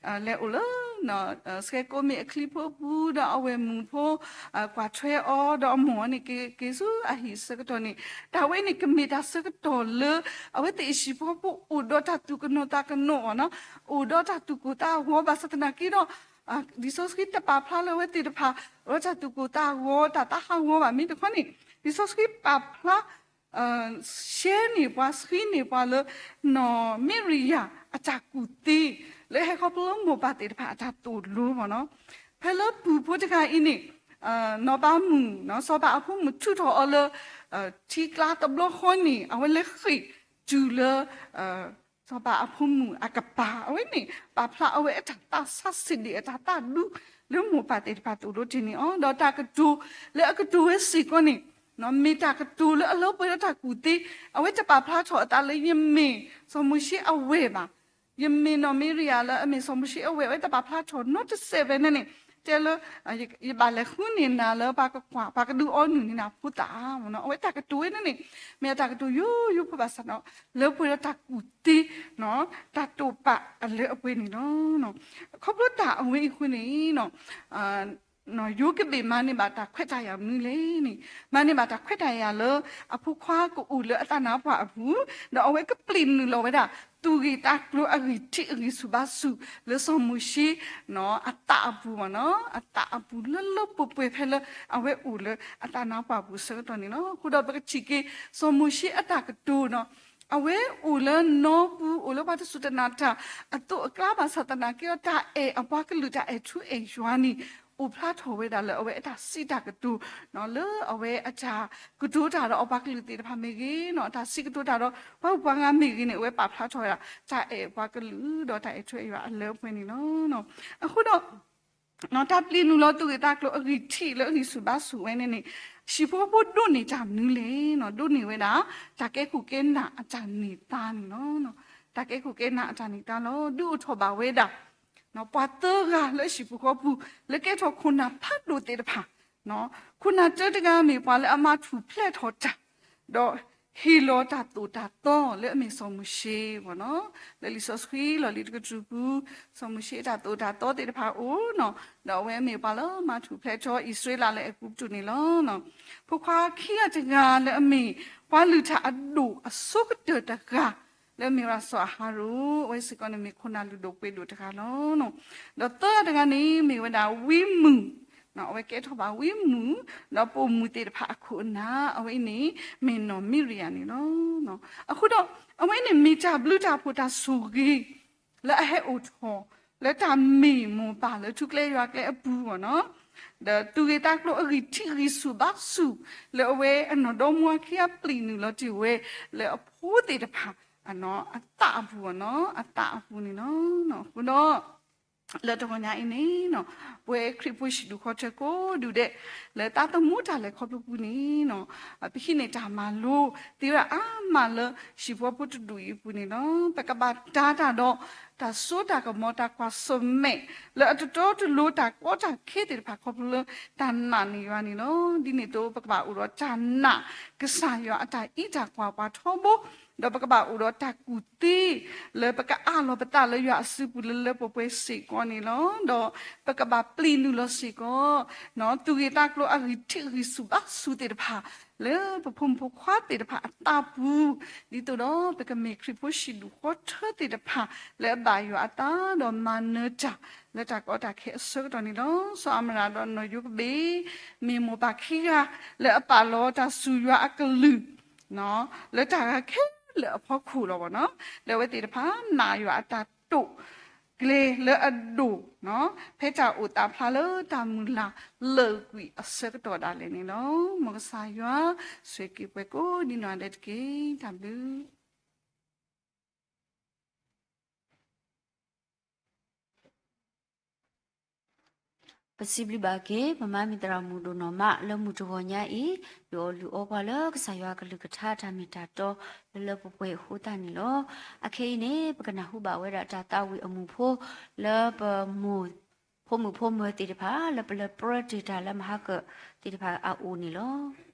ၡ့ လဲၤအိၣ်လၢ စကဲကိးမ့ၢ်အချံဖိပူၤ ဒီးအဝဲၢ်မုၣ်ဖိ ကွၢ်ထွဲအီၤ ဒီးအမိၢ်အီၤန့ၣ် က့ၤဆူအဟံၣ်ဆၢကတီၢ်န့ၣ် တၢ်ဝဲန့ၣ်ကမ့ၢ်တၢ်ဆၢကတီၢ်လၢ အဝဲသ့ၣ်ဟံၣ်ဖိဃီဖိအိၣ်ဒီးတၢ်သူၣ်ကနိးသးကနိးမ့ၢ်နီၤ, အိၣ်ဒီးတၢ်သူၣ်ကိၢ်သးဂီၤ ဘၣ်ဆၣ်သနာ်က့ဒီး လံာ်စီဆှံတပာ်ဖျါလၢအဝဲသ့ၣ်တဖၣ် အိၣ်ဒီးတၢ်သူၣ်ကိၢ်သးဂီၤ တၢ်သးဟးဂီၤဘၣ် မ့ၢ်တခီန့ၣ် လံာ်စီဆှံပာ်ဖျါ ရှဲန့ၢ်ပှၤ ဆှံန့ၢ်ပှၤလၢ နီၢ်မံရယၤအတၢ်ကူၣ်သ့ လၢဟဲခီဖျိလၢမိၢ်ပၢ်သ့ၣ်တဖၣ်အတၢ်သိၣ်လိမ့ၢ်နီၤ, ဖဲလၢပုၢ်ဖိတဂၤအံၤန့ၣ် နီၢ်ပၤမုၣ် စီၤပၤအဖိမုၣ်ထုးထီၣ်အီၤလၢ ထံကျါတဘျီဃီန့ၣ် အဝဲလဲၤဃ့ၢ်တုၤလၢ စီၤပၤအဖိမုၣ်အကပၤ အဝဲန့ၣ် ပာ်ဖျါအဝဲအတၢ်သးစၢ်ဆံးဒံး အတၢ်သးဒူ လၢမိၢ်ပၢ်သ့ၣ်တဖၣ်သိၣ်လိတ့ၢ်န့ၢ်အီၤ ဒီးတၢ်ကတိၤလၢအကတိၤဝဲစ့ၢ်ကီးန့ၣ် မ့ၢ်တၢ်ကတိၤလၢအလၢပှဲၤဒီးတၢ်ကူၣ်သ့, အဝဲတပာ်ဖျါထီၣ်အသးလၢယမ့ၢ်စီၤမိၤၡ့အဝဲၢ်ဘၣ်, ယမ့ၢ်နီၢ်မံရယၤလၢအမ့ၢ်စီၤမိၤၡ့အဝဲၢ် အဝဲတပာ်ဖျါထီၣ်နီတစဲးဖဲန့ၣ်န့ၣ် တဲလၢ ယဘၣ်လဲၤဃုန့ၢ်နၤလၢပှၤကကွၢ် ပှၤကဒုးအီနုၢ်န့ၢ်နၤဖိသၣ်ဧါမ့ၢ်နီၤ, အဝဲတၢ်ကတိၤဝဲန့ၣ်န့ၣ် မ့ၢ်အတၢ်ကတိၤယိယိဖိဘၣ်ဆၣ်ဒီး လၢပှဲၤဒီးတၢ်ကူၣ်သ့ တၢ်တိာ်ပာ်အလၢအပှဲၤန့ၣ်လီၤ. ခီဖျိတၢ်အဝဲအံၤအဃိန့ၣ် ယိၤကဘ့ၣ်မၤန့ၢ်ဘၣ်တၢ်ခွဲးတၢ်ယာ်မနုၤလဲၣ်န့ၣ်, မၤန့ၢ်ဘၣ်တၢ်ခွဲးတၢ်ယာ်လၢ အဖိခွါကအိၣ်လၢအသးနါပှၢ်အပူၤ, ဒီးအဝဲကပျံၤနုာ်လီၤဝဲဒၣ် သူၣ်ဂ့ၢ်သးကျိၤအဂံၢ်ထံးအဂံၢ်ဆူၣ်ဘါဆူၣ် လၢစီၤမိၤၡ့ အသးအပူၤမ့ၢ်နီၤ, အသးအပူၤလၢလၢပှဲၤပှဲၤဖဲလၢ အဝဲအိၣ်လၢအသးနါပှၢ်ပူၤအဆၢကတီၢ်န့ၣ်လီၤ. အဃိဒီးပကထံၣ်က့ၤ စီၤမိၤၡ့အတၢ်ကတိၤနီၤ, အဝဲအိၣ်လၢနီပူၤ အိၣ်လၢပှၤတစူၢ်တနာ်တၢ် အသိးအကျါဘၣ်ဆၣ်သနာ်က့ဒီး တၢ်အဲၣ်အပှၤကလုာ် တၢ်အဲၣ်ထူအဲၣ်ယွၤန့ၣ် အိၣ်ဖျါထီၣ်ဝဲဒၣ်လၢအဝဲအတၢ်စံးတၢ်ကတိၤ လၢအဝဲအတၢ်ကတိၤတၢ်ဒီးအပှၤကလုာ်သ့ၣ်တဖၣ်မ့ၢ်ဂ့ၤနီၤ, အတၢ်စံးကတိၤတၢ်ဒီးပှၤဂုၤပှၤဂၤမ့ၢ်ဂ့ၤန့ၣ် အဝဲပာ်ဖျါထီၣ်ဝဲဒၣ် တၢ်အဲၣ်ပှၤကလုာ်ဒီးတၢ်အဲၣ်ထူအဲၣ်ယွၤအလၢအပှဲၤန့ၣ်လီၤ. အဃိဒီး တၢ်ပျံၤနုာ်လီၤသူၣ်ဂ့ၢ်သးကျိၤအဂံၢ်ထံးလၢအဂံၢ်ဆူၣ်ဘါဆူၣ်ဝဲန့ၣ်န့ၣ် ဟံၣ်ဖိဃီဖိဒိးန့ၢ်တၢ်မနုၤလဲၣ်နီၤ, ဒိးန့ၢ်ဝဲဒၣ် တၢ်ကဲခိၣ်ကဲနၢ်အတၢ်န့ၢ်သါန့ၣ်လီၤ. တၢ်ကဲခိၣ်ကဲနၢ်အတၢ်န့ၢ်သါလီၤ. ဒုးအိၣ်ထီၣ်ဘၣ်ဝဲဒၣ် ပှၤသၢဂၤလၢဟံၣ်ဖိဃီဖိ လၢကဲထီၣ်ခိၣ်နၢ်ဖးဒိၣ်သ့ၣ်တဖၣ်, ခိၣ်နၢ်တၢတဂၤမ့ၢ်ပှၤလၢအမၤထူၣ်ဖျဲးထီၣ်တၢ် ဒီးဟ့ၣ်လီၤတၢ်သိၣ်တၢ်သီလၢအမ့ၢ်စီၤမိၤၡ့မ့ၢ်နီၤ, လၢလံာ်စီဆှံလီၢ်လံၤတကတြူၢ်ပူၤ စီၤမိၤၡ့အတၢ်သိၣ်တၢ်သီသ့ၣ်တဖၣ်အိၣ်နီၤ, ဒီးအဝဲမ့ၢ်ပှၤလၢမၤထူၣ်ဖျဲးထီၣ်အံၣ်စရ့လးလၢအဲၤကူပတူးန့ၣ်လီၤ. ဖိခွါခံဂၤတဂၤလၢအမ့ၢ် ပှၤလုၢ်ထၢ်အဒိၣ်အဆိကတၢၢ်တဂၤ လၢအမ့ၢ်ဝဲဒၣ်စီၤအၤဟရိၣ် အဝဲစ့ၢ်ကီးန့ၣ်မ့ၢ်ခိၣ်နၢ်လုၢ်ဒိၣ်ပှ့ၤဒိၣ်တဂၤလီၤ. ဒီးသၢဂၤတဂၤန့ၣ်မ့ၢ်ဝဲဒၣ်ဝံမုၢ်, အဝဲကဲထီၣ်ဘၣ်ဝံမုၢ် ဒီးပိာ်မုၣ်သ့ၣ်တဖၣ်အခိၣ်အနၢ် အဝဲအံၤန့ၣ် မ့ၢ်နီၢ်မံရယၤန့ၣ်လီၤ. အဃိဒီး အဝဲအံၤန့ၣ်မ့ၢ်တၢ်ဘျုးတၢ်ဖှိၣ်တၢ်ဆိၣ်ဂ့ၤ လၢအဟဲအိၣ်ထီၣ် လၢတၢ်မ့ၢ်မိၢ်ပၢ်လၢထူကျဲယွၤကျဲအပူၤမ့ၢ်နီၤ, ဒီးသူၣ်ဂ့ၢ်သးကျိၤအဂံၢ်ထံးအဂံၢ်ဆူၣ်ဘါဆူၣ် လၢအဝဲအနီၢ်ဒီမါဝၤခံဂၤပျံၤနုာ်လီၤတ့ၢ်ဝဲ လၢအဖိသ့ၣ်တဖၣ် အသးအပူၤမ့ၢ်နီၤ, အသးအပူၤန့ၣ်လီၤ. အဃိဒီး လၢတဂီၤညါအံၤန့ၣ် ပဝဲခရံာ်ဖိဟံၣ်ဒူၣ်ဃီထၢကိးဒူၣ်ဒဲး လၢတၢ်သမူတၢ်လဲၤခီဖျိပူၤန့ၣ် ပဟံးန့ၢ်တၢ်မၤလိ သ့ဝဲဒၣ်အါမးလၢဟံၣ်ဖိဃီဖိတဒူၣ်အံၤအပူၤန့ၣ်လီၤ. ပကဘၣ်တၢတၢ်ဒီး တၢ်စိတၢ်ကမီၤ တၢ်ကွၢ်ဆၢၣ်မဲာ် လၢအတတီတလိၤတၢ်ကီတၢ်ခဲသ့ၣ်တဖၣ် ခီဖျိလၢတၢ်နာ်န့ၢ်ယွၤန့ၣ်လီၤ. ဒ်န့ၣ်အသိး ပကဘၣ်အိၣ်ဒီးတၢ်နာ် ကစၢ်ယွၤအတၢ်အံးတၢ်ကွၢ်ပှၤထီဘိ ဒီးပကဘၣ်အိၣ်ဒီးတၢ်ကူၣ်သ့ လၢပကအးလီၤပသးလၢယွၤအစုပူၤလၢလၢပှဲၤပှဲၤစ့ၢ်ကီးန့ၣ်လီၤ. ဒီးပကဘၣ်ပျံၤနုာ်လီၤစ့ၢ်ကီး သူၣ်ဂ့ၢ်သးကျိၤအဂံၢ်ထံးဂံၢ်ဆူၣ်ဘါဆူၣ်သ့ၣ်တဖၣ် လၢပဖိမုၣ်ဖိခွါသ့ၣ်တဖၣ်အသးပူၤ ဒ်သိးဒီးပကမ့ၢ်ခရံာ်ဖိဟံၣ်ဒူၣ်ဃီထၢသ့ၣ်တဖၣ် လၢအဘၣ်ယွၤအသးဒီးမၤနၢၤတၢ် လၢတၢ်ကီတၢ်ခဲအဆၢကတီၢ်န့ၣ်လီၤ. စီၤအၤမရၣ်ဒီးနီၢ်ယိၤကဘ့ၣ် မ့ၢ်မိၢ်ပၢ်ခံဂၤ လၢအပာ်လီၤတၢ်ဆူၣ်ယွၤအကလုၢ် လၢတၢ်ဂၤခဲလၢာ်အဖီခိၣ်လီၤ. လၢအဝဲသ့ၣ်တဖၣ်နာ်ယွၤအတၢ်တိာ် ကျဲလၢအဒိၣ် ဖဲတၢ်အိၣ်သးဖျါလၢတၢ်မုၢ်လၢ်လၢာ်ကွံာ်အဆၢကတီၢ်ဒၣ်လဲာ်န့ၣ်လီၤ. မ်ကစၢ်ယွၤဆိၣ်ဂ့ၤက့ၤပှၤကိးဒ်နီၢ်ဂၤဒဲးတက့ၢ်. တၢ်ဘျုး ပစံးဘျုးဘၣ်က့ၤ ပမါမံၤသရၣ်မုၣ်ဒိၣ်နီၢ်မး လၢမုၢ်တဂီၤညါအံၤ ဒုးအီၣ်လုၢ်အီပှၤလၢကစၢ်ယွၤအကလုၢ်ကထါတၢ်မ့ၢ်တၢ်တီ လၢလၢပှဲၤပှဲၤအဃိသတးန့ၣ်လီၤ. အခဲအံၤန့ၣ် ပကနၢ်ဟူဘၣ်ဝဲဒၣ်တၢ်သးဝံၣ်အမုၢ်ဖိ လၢပမိၢ် ဖိမုၣ်ဖိမၢၤသ့ၣ်တဖၣ် လၢပလဲၤပြၢတ့ၢ်တၢ်လၢမဟါကၢၣ်သ့ၣ်တဖၣ်အအိၣ်န့ၣ်လီၤ.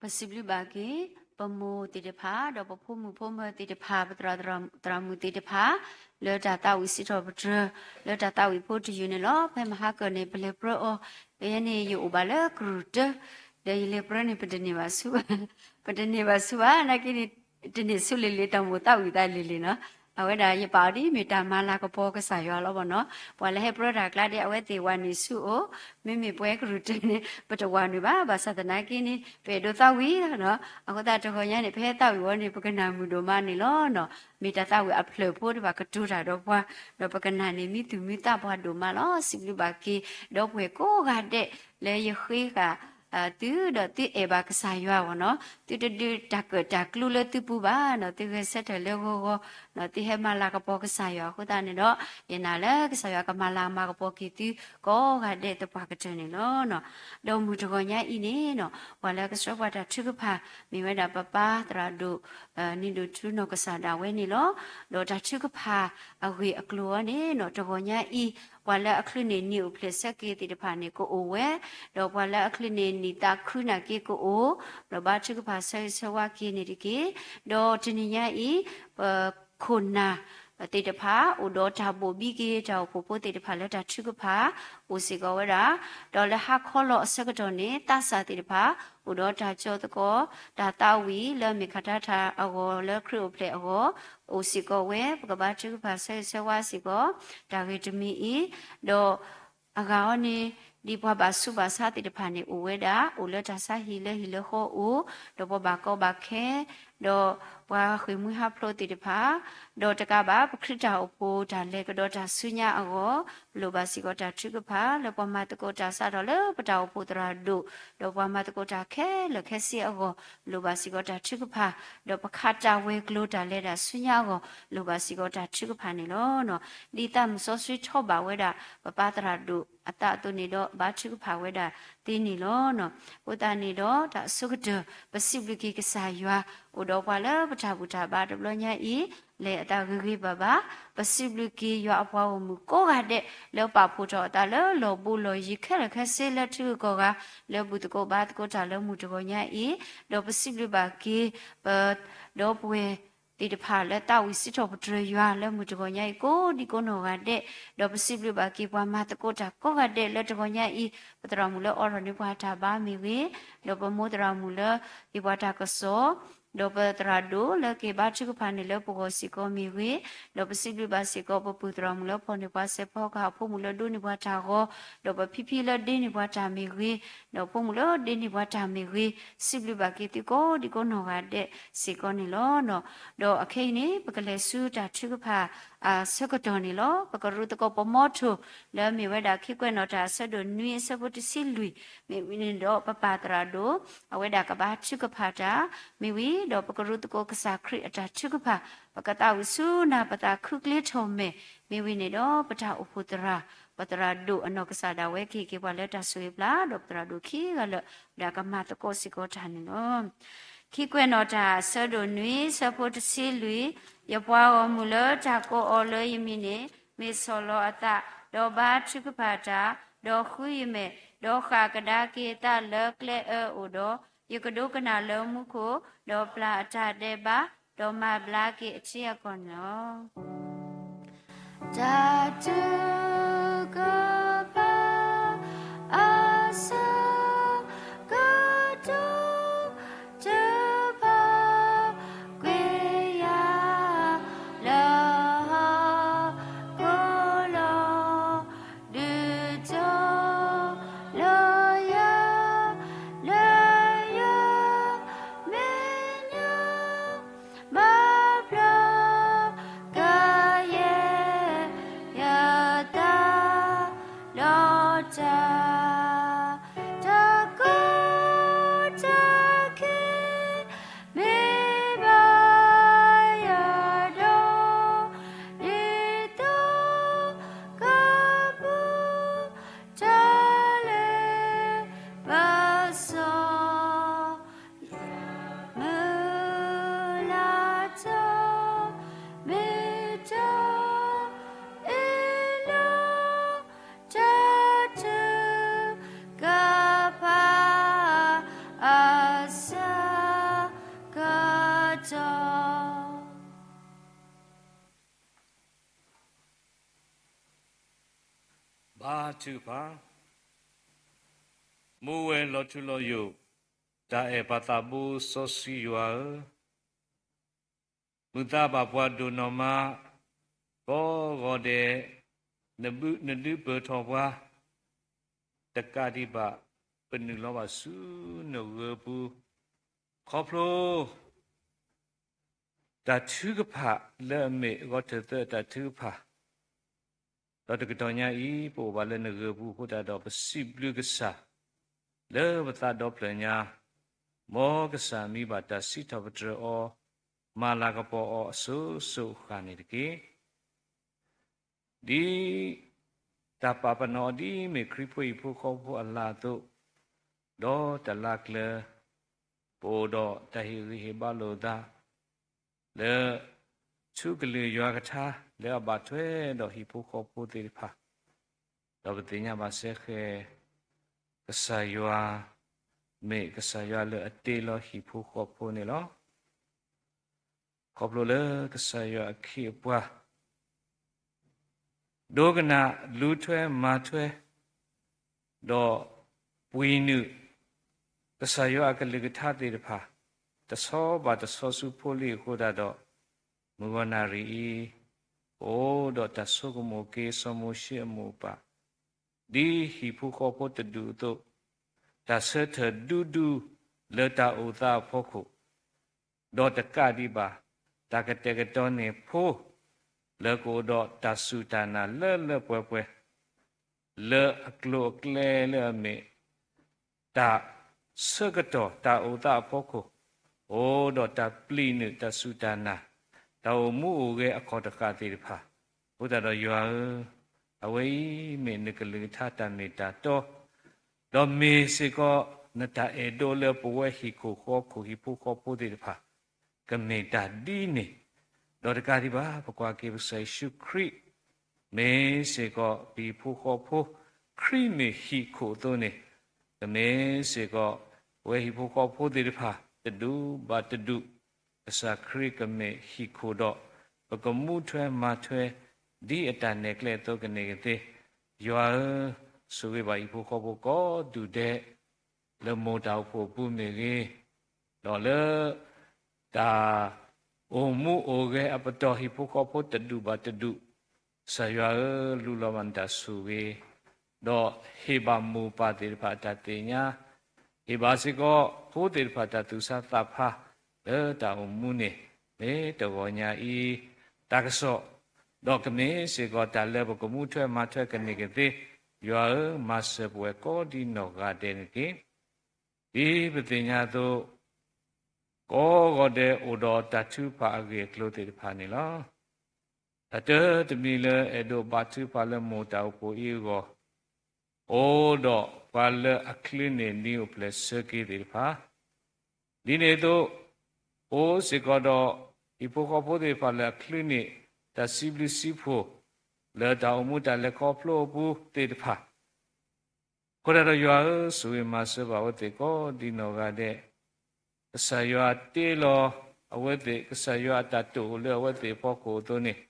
ပစံးဘျုးဘၣ်က့ၤ ပမိၢ်သ့ၣ်တဖၣ် ဒီးပဖိမုၣ်ဖိမၢၤသ့ၣ်တဖၣ် ပသရၣ်သရၣ်မုၣ်သ့ၣ်တဖၣ် လၢတၢ်သးဝံၣ်စံးထီၣ်ပတြၢၤ လၢတၢ်သးဝံၣ်ဖိတယုၢ်န့ၣ်လီၤ. ဖဲမဟါကၢၢ်န့ၣ် ပလဲၤပြၢအီၤ, ယဲန့ၣ်ယအိၣ်ဘၣ်လၢကရူၢ်တၢ, ဒီးယလဲၤပြၢန့ၣ် ပတန့ၢ်ဘၣ်ဆူးဘၣ်, ပတန့ၢ်ဘၣ်ဆူးဘၣ် နာ်က့န့ၣ် တန့ၢ်ဆူးလံၤလံၤ တၢ်မိၣ်သးဝံၣ်သးလံၤလံၤနီၤ. အဝဲဒၣ်ယပာ်အီၤဒ်မ့ၢ်တၢ်မၤလၤကပီၤကစၢ်ယွၤလီၤဘၣ်နီၤ. ပှၤလၢဟဲပြၢတၢ်ကျါဒီး အဝဲသ့ၣ်ဝၤန့ၢ်ဆူအအိၣ်, မ့မ့ၢ်ပဝဲကရူၢ်တၢန့ၣ် ပတဝၤနုာ်ဘၣ်. ဘၣ်ဆၣ်သနာ်က့န့ၣ် ပအဲၣ်ဒိးသးဝံၣ်လီၤနီၤ. အဃိသတးတဂီၤညါန့ၣ် ပဟဲသးဝံၣ်ဝဲန့ၣ် ပကနၣ်မုာ်ဒိၣ်မးန့ၣ်လီၤနီၤ. မ့ၢ်တၢ်သးဝံၣ်အဖျၢၣ်ဖိတဖၣ်ကတိၤတၢ်ဒီးပှၤ, ဒီးပကနၣ်န့ၣ်မံသူၣ်မံသးပှၤဒိၣ်မးလီၤ. စံးဘျုးဘၣ်က့ၤ ဒီပုၢ်ဝဲၢ်ကိးဂၤဒဲး လၢယဃ့ဃာ် သုဒီးသုအဲၣ်ဘၣ်ကစၢ်ယွၤအဂီၢ်နီၤ. သုတဒုးတၢ်ကၢၣ်တၢ်ကျူလၢသုပူၤဘၣ်နီၤ. သုဂဲၤဆၢထၢၣ်လၢဂီၤဂီၤ, သုဟဲမၤလၤကပီၤကစၢ်ယွၤအဃိသတးန့ၣ်ဒီး ယနာ်လၢကစၢ်ယွၤကမၤလၤမၤကပီၤက့ၤသုကိးဂၤဒဲးသပှၢ်ကတၢၢ်န့ၣ်လီၤ. ဒီးမုၢ်တဂီၤညါအံၤန့ၣ်နီၤ ပှၤလၢကဆှၢပှၤတၢ်ထုကဖၣ် မ့ၢ်ဝဲဒၣ်ပပၢ်သရၣ်ဒိၣ် နံၤဒိၣ်ထူနီၢ်ကစၢ်ဒၣ်ဝဲန့ၣ်လီၤ. ဒီးတၢ်ထုကဖၣ်အဂ့ၢ်အကျိၤအံၤန့ၣ်နီၤ တဂီၤညါအံၤ ပှၤလၢအချုးန့ၢ်နံၣ်အိၣ်ဖျဲၣ်ဆၢက့ၤသ့ၣ်တဖၣ်န့ၣ်ကအိၣ်ဝဲ, ဒီးပှၤလၢအချုးန့ၢ်နံၣ်သးခုနာ်က့ကအိၣ်, ဒီးဘါထုကဖၣ်ဆၢဂ့ၤဆၢဝါက့ၤန့ၣ်တက့ၢ်. ဒီးတနံၤညါအံၤ ပခိၣ်နၢ်သ့ၣ်တဖၣ် အိၣ်ဒီးတၢ်ဘိၣ်ဘံက့ၤတၢ်အိၣ်ဖှိၣ်ဖိသ့ၣ်တဖၣ်လၢတၢ်ထုကဖၣ် အိၣ်စ့ၢ်ကီးဝဲဒၣ်, ဒီးလၢဟါခီလီၤအဆၢကတီၢ်န့ၣ် သးစၢ်သ့ၣ်တဖၣ် အိၣ်ဒီးတၢ်ကၠီသကိး တၢ်သးဝံၣ်လၢမ့ၢ်ခးတၢ်ထၣ်အဂီၢ်လၢခရံာ်အိၣ်ဖျဲၣ်အဂီၢ် အိၣ်စ့ၢ်ကီးဝဲ ပကဘါထုကဖၣ်ဆၢဂ့ၤဆၢဝါစ့ၢ်ကီး တၢ်ဂ့ၢ်တမံၤအံၤ, ဒီး အဂၤအံၤန့ၣ် ဒ်ပှၤဘၣ်ဆူးဘၣ်ဆါသ့ၣ်တဖၣ်န့ၣ် အိၣ်ဝဲဒၣ် အိၣ်လၢတၢ်ဆါဟံၣ်လၢဟံၣ်လၢဃီအိၣ်, ဒီးပှၤဘၣ်ကီဘၣ်ခဲ, ဒီးပှၤဃ့ၢ်မှံဟးဖျိးသ့ၣ်တဖၣ်, ဒီးတကးဘၣ် ပခရံာ်တၢ်အိၣ်ဖှိၣ်တၢ်လဲၤကဒီးတၢ်ဆူညါအဂီၢ်, လိၣ်ဘၣ်စ့ၢ်ကီးတၢ်ထုကဖၣ် လၢပှၤမၤသကိးတၢ်စးထီၣ်လၢပတၢ်အိၣ်ဖှိၣ်သရၣ်ဒိၣ်, ဒီးပှၤမၤသကိးတၢ်ခဲလၢာ်ခဲဆ့အဂီၢ်, လိၣ်ဘၣ်စ့ၢ်ကီးတၢ်ထုကဖၣ်, ဒီးပခးတၢ်ဝဲၤကျိၤတၢ်လဲၤတၢ်ဆူညါအဂီၢ်, လိၣ်ဘၣ်စ့ၢ်ကီးတၢ်ထုကဖၣ်န့ၣ်လီၤ. ဒ်သးမုၢ်စီဆှံထီၣ်ဘၣ်ဝဲဒၣ် ပပၢ်သရၣ်ဒိၣ်အသးအသိးန့ၣ်ဒီး ဘါထုကဖၣ်ဝဲဒၣ်သ့န့ၣ်လီၤ. အဃိသတးန့ၣ်ဒီး တၢ်အဆိကတၢၢ် ပစံးဘျုးက့ၤကစၢ်ယွၤ အိၣ်ဒီးပှၤလၢပတၢ်ဘူၣ်တၢ်ဘါတဘျီညါအံၤ လဲၤအသးဂ့ၤဂ့ၤဘၣ်ဘၣ်, ပစံးဘျုးက့ၤယွၤအပှၤဂီၢ်မုၢ်ကိးဂၤဒဲး လၢပာ်ဖှိၣ်ထီၣ်အသးလၢလီၢ်ဘူးလီၢ်ယံၤခဲလၢာ်ခဲဆ့လၢထံဂုၤကီၢ်ဂၤ လၢဘူၣ်သကိးဘါသကိးတၢ်လၢမုၢ်တဂီၤညါအံၤ, ဒီးပစံးဘျုးဘၣ်က့ၤ ပ ဒီပုၢ်ဝဲၢ်သ့ၣ်တဖၣ်လၢသးဝံၣ်စံးထီၣ်ပတြၢၤယွၤလၢမုၢ်တဂီၤညါအံၤ ကိးဒံကိးနီၢ်ဂၤဒဲး, ဒီးပစံးဘျုးဘၣ်က့ၤပှၤမၤသကိးတၢ်ကိးဂၤဒဲးလၢတဂီၤညါအံၤ, ပသရၣ်မုၣ်လၢအိးထီၣ်န့ၢ်ပှၤတၢ်ဘါမ့ၢ်ဂ့ၤ, ဒီးပမိၢ်သရၣ်မုၣ်လၢဟ့ၣ်ပှၤတၢ်ကစီၣ်, ဒီးပသရၣ်ဒိၣ်လၢက့ၤဘါထုကဖၣ်န့ၣ်လၢပဂီၢ်စ့ၢ်ကီးမ့ၢ်ဂ့ၤ, ဒီးပစံးဘျုးဘၣ်စ့ၢ်ကီး ပပုၢ်သရၣ်မုၣ်လၢဖီၣ်န့ၢ်ပှၤစဲးဖီကဟၣ် ဖိမုၣ်လၢဒိးန့ၢ်ပှၤတၢ်ဂီၤ, ဒီးပဖံဖံလၢဒ့န့ၢ်ပှၤတၢ်မ့ၢ်ဂ့ၤ, ဒီးဖိမုၣ်လၢဒ့န့ၢ်ပှၤတၢ်မ့ၢ်ဂ့ၤ, စံးဘျုးဘၣ်က့ၤသုကိးဒံကိးနီၢ်ဂၤဒဲးစ့ၢ်ကီးန့ၣ်လီၤ. ဒီးအခဲအံၤန့ၣ် ပကလဲၤဆူတၢ်ထုကဖၣ်အဆၢကတီၢ်န့ၣ်လီၤ. ပကရူးသကိးပမီထိၣ် လၢမ့ၢ်ဝဲဒၣ်ခံကွဲးနီၣ်တၢ်အဆၢဒိၣ်နွံအဆၢဖိတဆံလွံၢ်, မ့ၢ်ဝံၤန့ၣ်ဒီးပပၢ်သရၣ်ဒိၣ် အဝဲဒၣ်ကဘါထုကဖၣ်တၢ်, မ့ၢ်ဝံၤဒီးပကရူးသကိးကစၢ်ခရံာ်အတၢ်ထုကဖၣ်, ပကသးဝံၣ်ဆူနၢ်ပသးခုကျ့ထီၣ်မဲာ်, မ့ၢ်ဝံၤန့ၣ်ဒီးပတၢ်အိၣ်ဖှိၣ်သရၣ်, ပသရၣ်ဒိၣ်အနီၢ်ကစၢ်ဒၣ်ဝဲကဟ့ၣ်က့ၤပှၤလၢတၢ်ဆိၣ်ဂ့ၤပျၢ်, ဒီးပသရၣ်ဒိၣ်ခံဂၤလၢာ်ဝဲဒၣ်ကမၤသကိးစ့ၢ်ကီးတၢ်န့ၣ်လီၤ. ခံကွဲးနီၣ်တၢ်အဆၢဒိၣ်နွံအဆၢဖိတဆံလွံၢ်, ယပှၤဂီၢ်မုၢ်လၢတၢ်ကိးအီၤလၢယမံၤန့ၣ် မ့ၢ်ဆီၣ်လီၤအသး, ဒီးဘါထုကဖၣ်တၢ်, ဒီးဃုယမဲာ်, ဒီးဃၣ်ကဒါက့ၤအသးလၢကျဲအၢအိၣ်ဒီး, ယကဒိကနၣ်လၢမူခိၣ်, ဒီးပျၢ်အတၢ်ဒဲးဘး, ဒီးမၤဘျါက့ၤအထံအကီၢ်န့ၣ်လီၤ. တၢ်ထုကဖၣ်အဆၢကတီၢ် တဘၣ်ကွံာ်ယၤလၢဟီၣ်ခိၣ်လီၤ, ဒုးတီၤလၢယၤ လၢယမဲာ်ညါ ဘၣ်ဖျါကယဲၢ်ယသး တၢ်ကတီၢ် ဘါထုကဖၣ်, မူဝဲလီၤထူလီၤယိာ် တၢ်အဲၣ်ပၢ်သးဘိစီဆှံယွၤဧၢ, မုာ်သးဘၣ်ပှၤဒိၣ်နီၢ်မး ကိးဂီၤဒဲး, နဒုးပၢၤထီၣ်ပှၤ တကးဒံးဘၣ် ပနုာ်လီၤဘၣ်ဆူနဂၢၢ်ပူၤ, ခီဖျိ တၢ်ထုကဖၣ်လၢအမ့ၢ်အဂီၢ်ထၢၣ်သၢအတၢ်ထုကဖၣ်, ဒီးတကတီၢ်ညါအံၤ ပအိၣ်ဘၣ်လၢနဂၢၢ်ပူၤအဃိသတးဒီး ပစံးဘျုးကစၢ် လၢပသးဒီဖျၢၣ်ညါ, မ်ကစၢ်မံဘၣ်တၢ်စံးထီၣ်ပတြၢၤအီၤ, မၤလၤကပီၤအီၤအစိၤစိၤအဃၣ်န့ၣ်တက့ၢ်. ဒ်တၢ်ပာ်ပနီၣ်အီၤဒ်အမ့ၢ်ခရံာ်ဖိဟံၣ်ဖိဃီဖိအလၤအသိး, ဒီးတၢ်လၢကျၢၤ ပအိၣ်ဒီးတၢ်ဟ့ၣ်ဂံၢ်ဟ့ၣ်ဘါလိာ်သး လၢ ထူကလုၢ်ယွၤကထါလၢအဘၣ်ထွဲဒီးဟံၣ်ဖိဃီဖိသ့ၣ်တဖၣ်, ဒီးပသ့ၣ်ညါဘၣ်စ့ၢ်ကီး ကစၢ်ယွၤ မ့ၢ်ကစၢ်ယွၤလၢအတ့လီၤဟံၣ်ဖိဃီဖိန့ၣ်လီၤ. ခီဖျိလၢကစၢ်ယွၤအခ့အပှၤ ဒိကနၣ်လူၤထွဲမၤထွဲ ဒီးပှ့ၤနုာ် ကစၢ်ယွၤအကလုၢ်ကထါသ့ၣ်တဖၣ် တဆီဘၣ်တဆီဆူဖိလံၤအဃိသတးဒီး မုၢ်ဂီၤနၣ်ရံၣ်အံၤ ပအိၣ်ဒီးတၢ်ဆိကမိၣ်က့ၤစီၤမိၤၡ့အမိၢ်အပၢ် ဒ်ဟံၣ်ဖိဃီဖိတဒူၣ်အသိး တၢ်ဆၢထၢၣ်ဒူဒူလၢတၢ်အိၣ်သးအဖီခိၣ် ဒီးတကးဒံးဘၣ် တၢ်ကတဲာ်ကတီၤန့ၢ်ဖိ လၢကအိၣ်ဒီးတၢ်စူၢ်တၢ်နာ်လၢလၢပှဲၤပှဲၤ လၢအကျိၤအကျဲလၢအမ့ၢ် တၢ်ဆၢကတီၢ်တၢ်အိၣ်သးအဖီခိၣ် အိၣ်ဒီးတၢ်ပျံၤနုာ်တၢ်စူၢ်တၢ်နာ် တၢ်အိၣ်မူအိၣ်ဂဲၤအခီၣ်တဃာ်သ့ၣ်တဖၣ် အဃိသတးဒီးယွၤဧၢ, အဝဲအံၤမ့ၢ်နကလုၢ်ကထါတၢ်မ့ၢ်တၢ်တီ ဒီးမ့ၢ်စ့ၢ်ကီးနတၢ်အဲၣ်ဒိးလၢပဝဲဟံၣ်ခိၣ်ဃီခိၣ်ဟံၣ်ဖိဃီဖိသ့ၣ်တဖၣ် ကမ့ၢ်တၢ်ဒ်န့ၣ်, ဒီးတကးဒံးဘၣ် ပကွၢ်က့ၤပကစၢ်ယ့ၣ်ၡူးခရံာ် မ့ၢ်စ့ၢ်ကီးပဟံၣ်ဖိဃီဖိ ခရံာ်မ့ၢ်ဟံၣ်ခိၣ်အသိးန့ၣ်, ကမ့ၢ်စ့ၢ်ကီး ပဝဲဟံၣ်ဖိဃီဖိသ့ၣ်တဖၣ် တဒူၣ်ဘၣ်တဒူၣ် ကစၢ်ခရံာ်ကမ့ၢ်ဟံၣ်ခိၣ်ဒီး ပကမူထွဲမၤထွဲ ဒ်အတၢ်နဲၣ်ကျဲအသိးကန့ၢ်ကသ့, ယွၤဧၢ, ဆိၣ်ဂ့ၤဘၣ်ဟံၣ်ဖိဃီဖိကိးဒူၣ်ဒဲး လၢမိၢ်တၢ်အိၣ်ဖှိၣ်အပူၤမ့ၢ်ဂ့ၤ, ဒီးလၢ တၢ်အိၣ်မူအိၣ်ဂဲၤအပတီၢ်ဟံၣ်ဖိဃီဖိတဒူၣ်ဘၣ်တဒူၣ်, ကစၢ်ယွၤဧၢ, လူလီၤမၤနတၢ်ဆိၣ်ဂ့ၤ, ဒီးဟ့ၣ်ဘၣ်မိၢ်ပၢ်သ့ၣ်တဖၣ်အတၢ်သ့ၣ်ညါ, ဟ့ၣ်ဘၣ်စ့ၢ်ကီးဖိသ့ၣ်တဖၣ်တၢ်သူၣ်ဆါသးဖး လၢတၢ်အိၣ်မူန့ၣ် မ့ၢ်တဂီၤညါအံၤ တၢ်ကစီၣ်, ဒီးကမ့ၢ်စ့ၢ်ကီးတၢ်လၢပကမူထွဲမၤထွဲကန့ၢ်ကသ့, ယွၤဧၢ, မၤစၢၤပဝဲကိးဒ်နီၢ်ဂၤဒဲးန့ၣ်တက့ၢ်. ဒ်ပသ့ၣ်ညါအသိး, ကိးဂီၤဒဲးအိၣ်ဒီးတၢ်ထုကဖၣ်အဂ့ၢ်အကျိၤသ့ၣ်တဖၣ်န့ၣ်လီၤ. တၢ်တမံၤလၢအဲၣ်ဒိးဘါထုကဖၣ်လၢမိၢ်တၢ်အိၣ်ဖှိၣ်အံၤအဂီၢ်, အိၣ်ဒီးပှၤလၢအချုးန့ၢ်နံၣ်အိၣ်ဖျဲၣ်ဆၢက့ၤသ့ၣ်တဖၣ်, ဒ်န့ၣ်အသိး, အိၣ်စ့ၢ်ကီးဒီး ဟံၣ်ဖိဃီဖိသ့ၣ်တဖၣ်လၢအချုးန့ၢ် တၢ်စံးဘျုးစံးဖှိၣ် လၢတၢ်အိၣ်မူတၢ်လဲၤခီဖျိအပူၤသ့ၣ်တဖၣ်, အဃိသတးဒီးယွၤဧၢ, ဆိၣ်ဂ့ၤမၤစၢၤဘၣ်အဝဲသ့ၣ်ကိးဒ်နီၢ်ဂၤဒဲး, ကစၢ်ယွၤတ့လီၤအဝဲသ့ၣ်, ကစၢ်ယွၤအတၢ်တအိၣ်လၢအဝဲသ့ၣ်အဖီခိၣ်အသိးန့ၣ်,